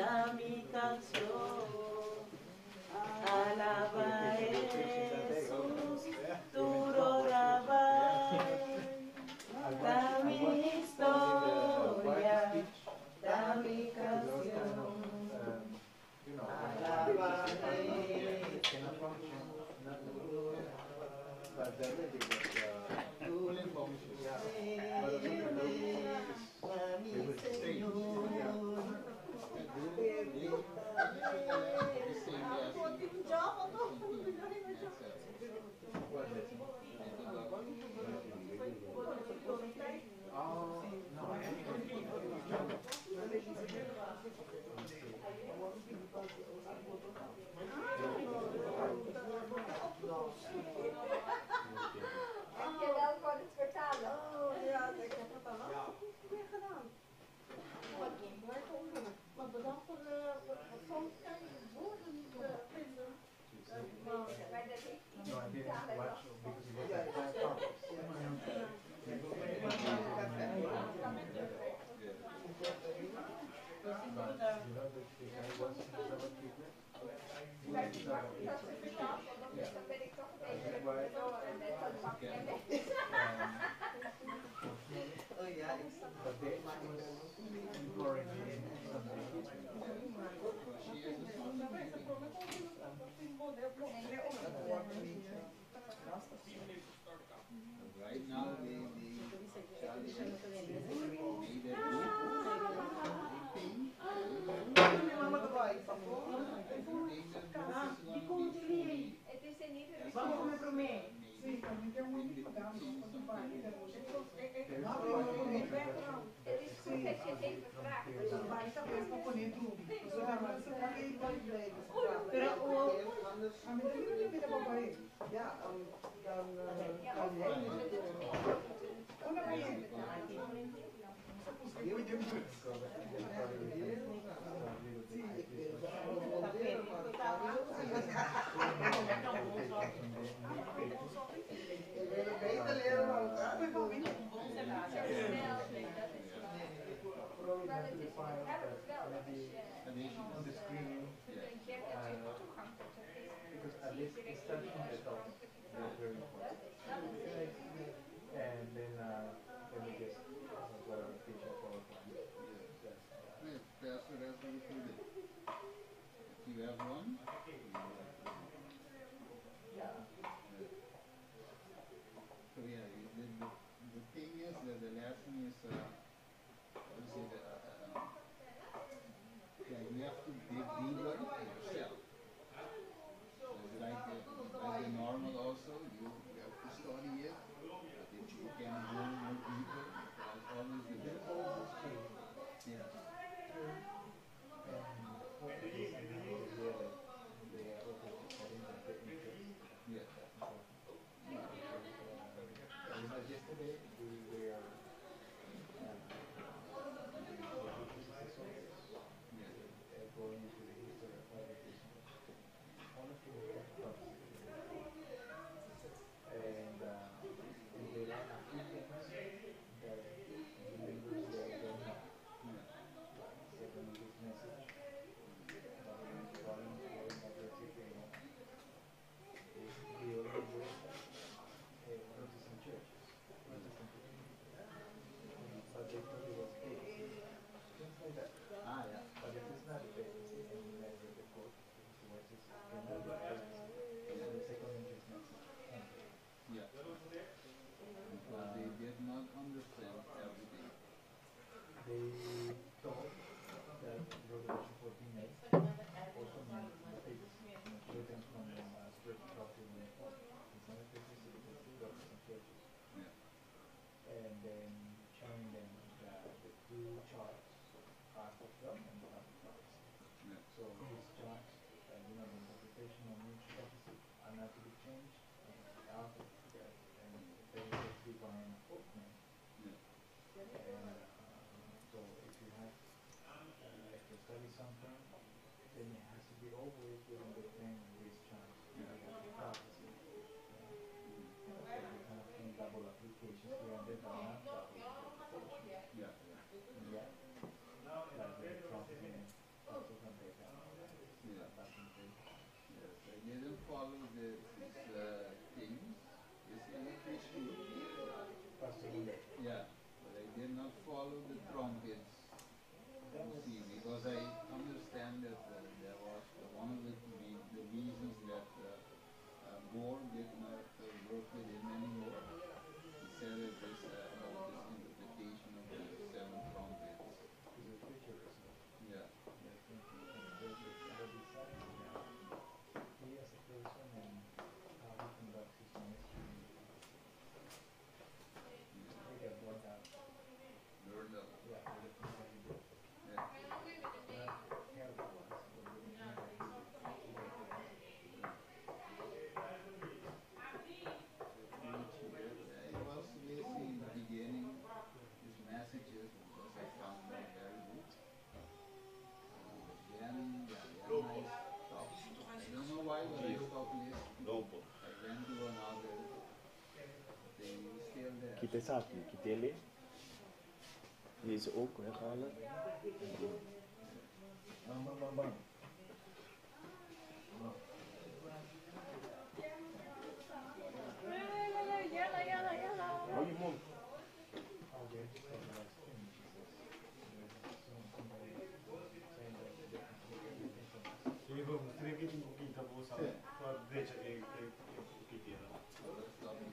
Ta mi kansion. Alabá Hesus, tur ora bai. Ta mi historia, ta mi kansion. Alabá Hesus. But the lady was, yeah, but also the Mi Señor. Oh, no, Dankjewel voor het vertalen. Oh ja, ik heb het al lang niet meer gedaan. Maar bedankt voor de, soms kan je de woorden niet vinden. Maar dat heeft No, I iedere didn't vertaler watch last van. because it was at 5 hours. But you know, the guy was in Sabbath treatment. Maar het is makkelijk dat ze vertaalt, want anders dan ben ik toch een beetje verloren met dat pak en met. But then she was encouraging Sunday. Right now, they Charlie has made a group. They think, they think that group is gonna be fully Het is in ieder as geval. well as made change something in the church. Het is goed dat je het even vraagt. Ja, of we dat even doen. Zo snel, nee, dat is wel. Maar het is, het helpt wel als je On the iemand screen, een puntje hebt natuurlijk toegang tot het is. because Dan at zie je least direct it's wie de touching the topic. oorspronkelijke That's taal. very Dat important. is, dat is zeker. And then we just whatever teach our PowerPoint. Just, Yes, Pastor, that's what you put it. If you have one, you have one. yeah. So yeah, the thing is that the lesson is, how to say that, yeah, you have to dig deeper yourself. So it's like the normal also, you have to study it, but if you can go more deeper, that's always the Then best. all this came Yes. through and prophecies and the idea that they are also having the interest. Yes. That's important. Because, you know, yesterday we were with the PCC soldiers Yes. going into the history of Adventism. Honestly, we have prophecy. And there are a few things that the members there don't know. Yeah. Like second this message about the foreign foreign aggressive is dealing with Protestant churches, Protestant churches. But they thought it was papacy, things like that. Ah, yeah. But it is not a papacy, and you never the quote, because the word is cannot be papacy. And the second interest message can be. Yeah. Because they did not understand everything. They thought that Revelation 14:8 also meant the papacy, written from spiritual doctrine. It's not a papacy, it's Protestant churches. Yeah. And then showing them that the two charts are fulfillment of the prophecy. Yeah. So these charts, you know, the interpretation of each prophecy are not to be changed and are fulfilled, and there is a divine appointment. Yeah. And so if you have, if you study something, then it has to be always within the frame of these charts. You have the prophecy. Yeah. So you kind of think double applications here and there, but not double interpretations. Yeah. Yeah. Like the prophecy and also Yes, I didn't follow his things. Is he a Christian? Yeah, but I did not follow the trumpets. You see, because I understand that there was one of the reasons that Gore did not work with him anymore. He said it is about this interpretation of the seven trumpets. Yeah. He as a person and how he conducts his ministry. He got burned out. Burned out. Yeah, for the things that he did. Not health-wise, but the things that he did. Yeah, it was listening in the beginning, his messages, because I found them very good. But then, yeah, then I stopped. I don't know why, but I stopped listening. I went to another thing, he's still there. Kita esaki, kit'é. Deze ook weghalen. Bam, bam, bam, bam. Bam. Yalla, yalla, yalla. Hou je mond. Oh, they just had the last thing, she says. There's somebody saying that they can take everything from us. Even streepje un poquito po sa sa derecha e poquito. Stop it.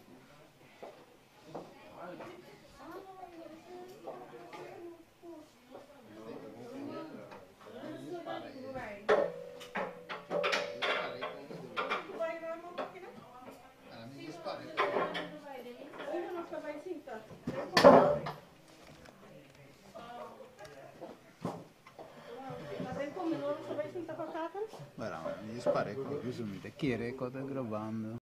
Even nog bij Sinta. Bueno, mi spara, chiuso mi te chiede cosa grabando.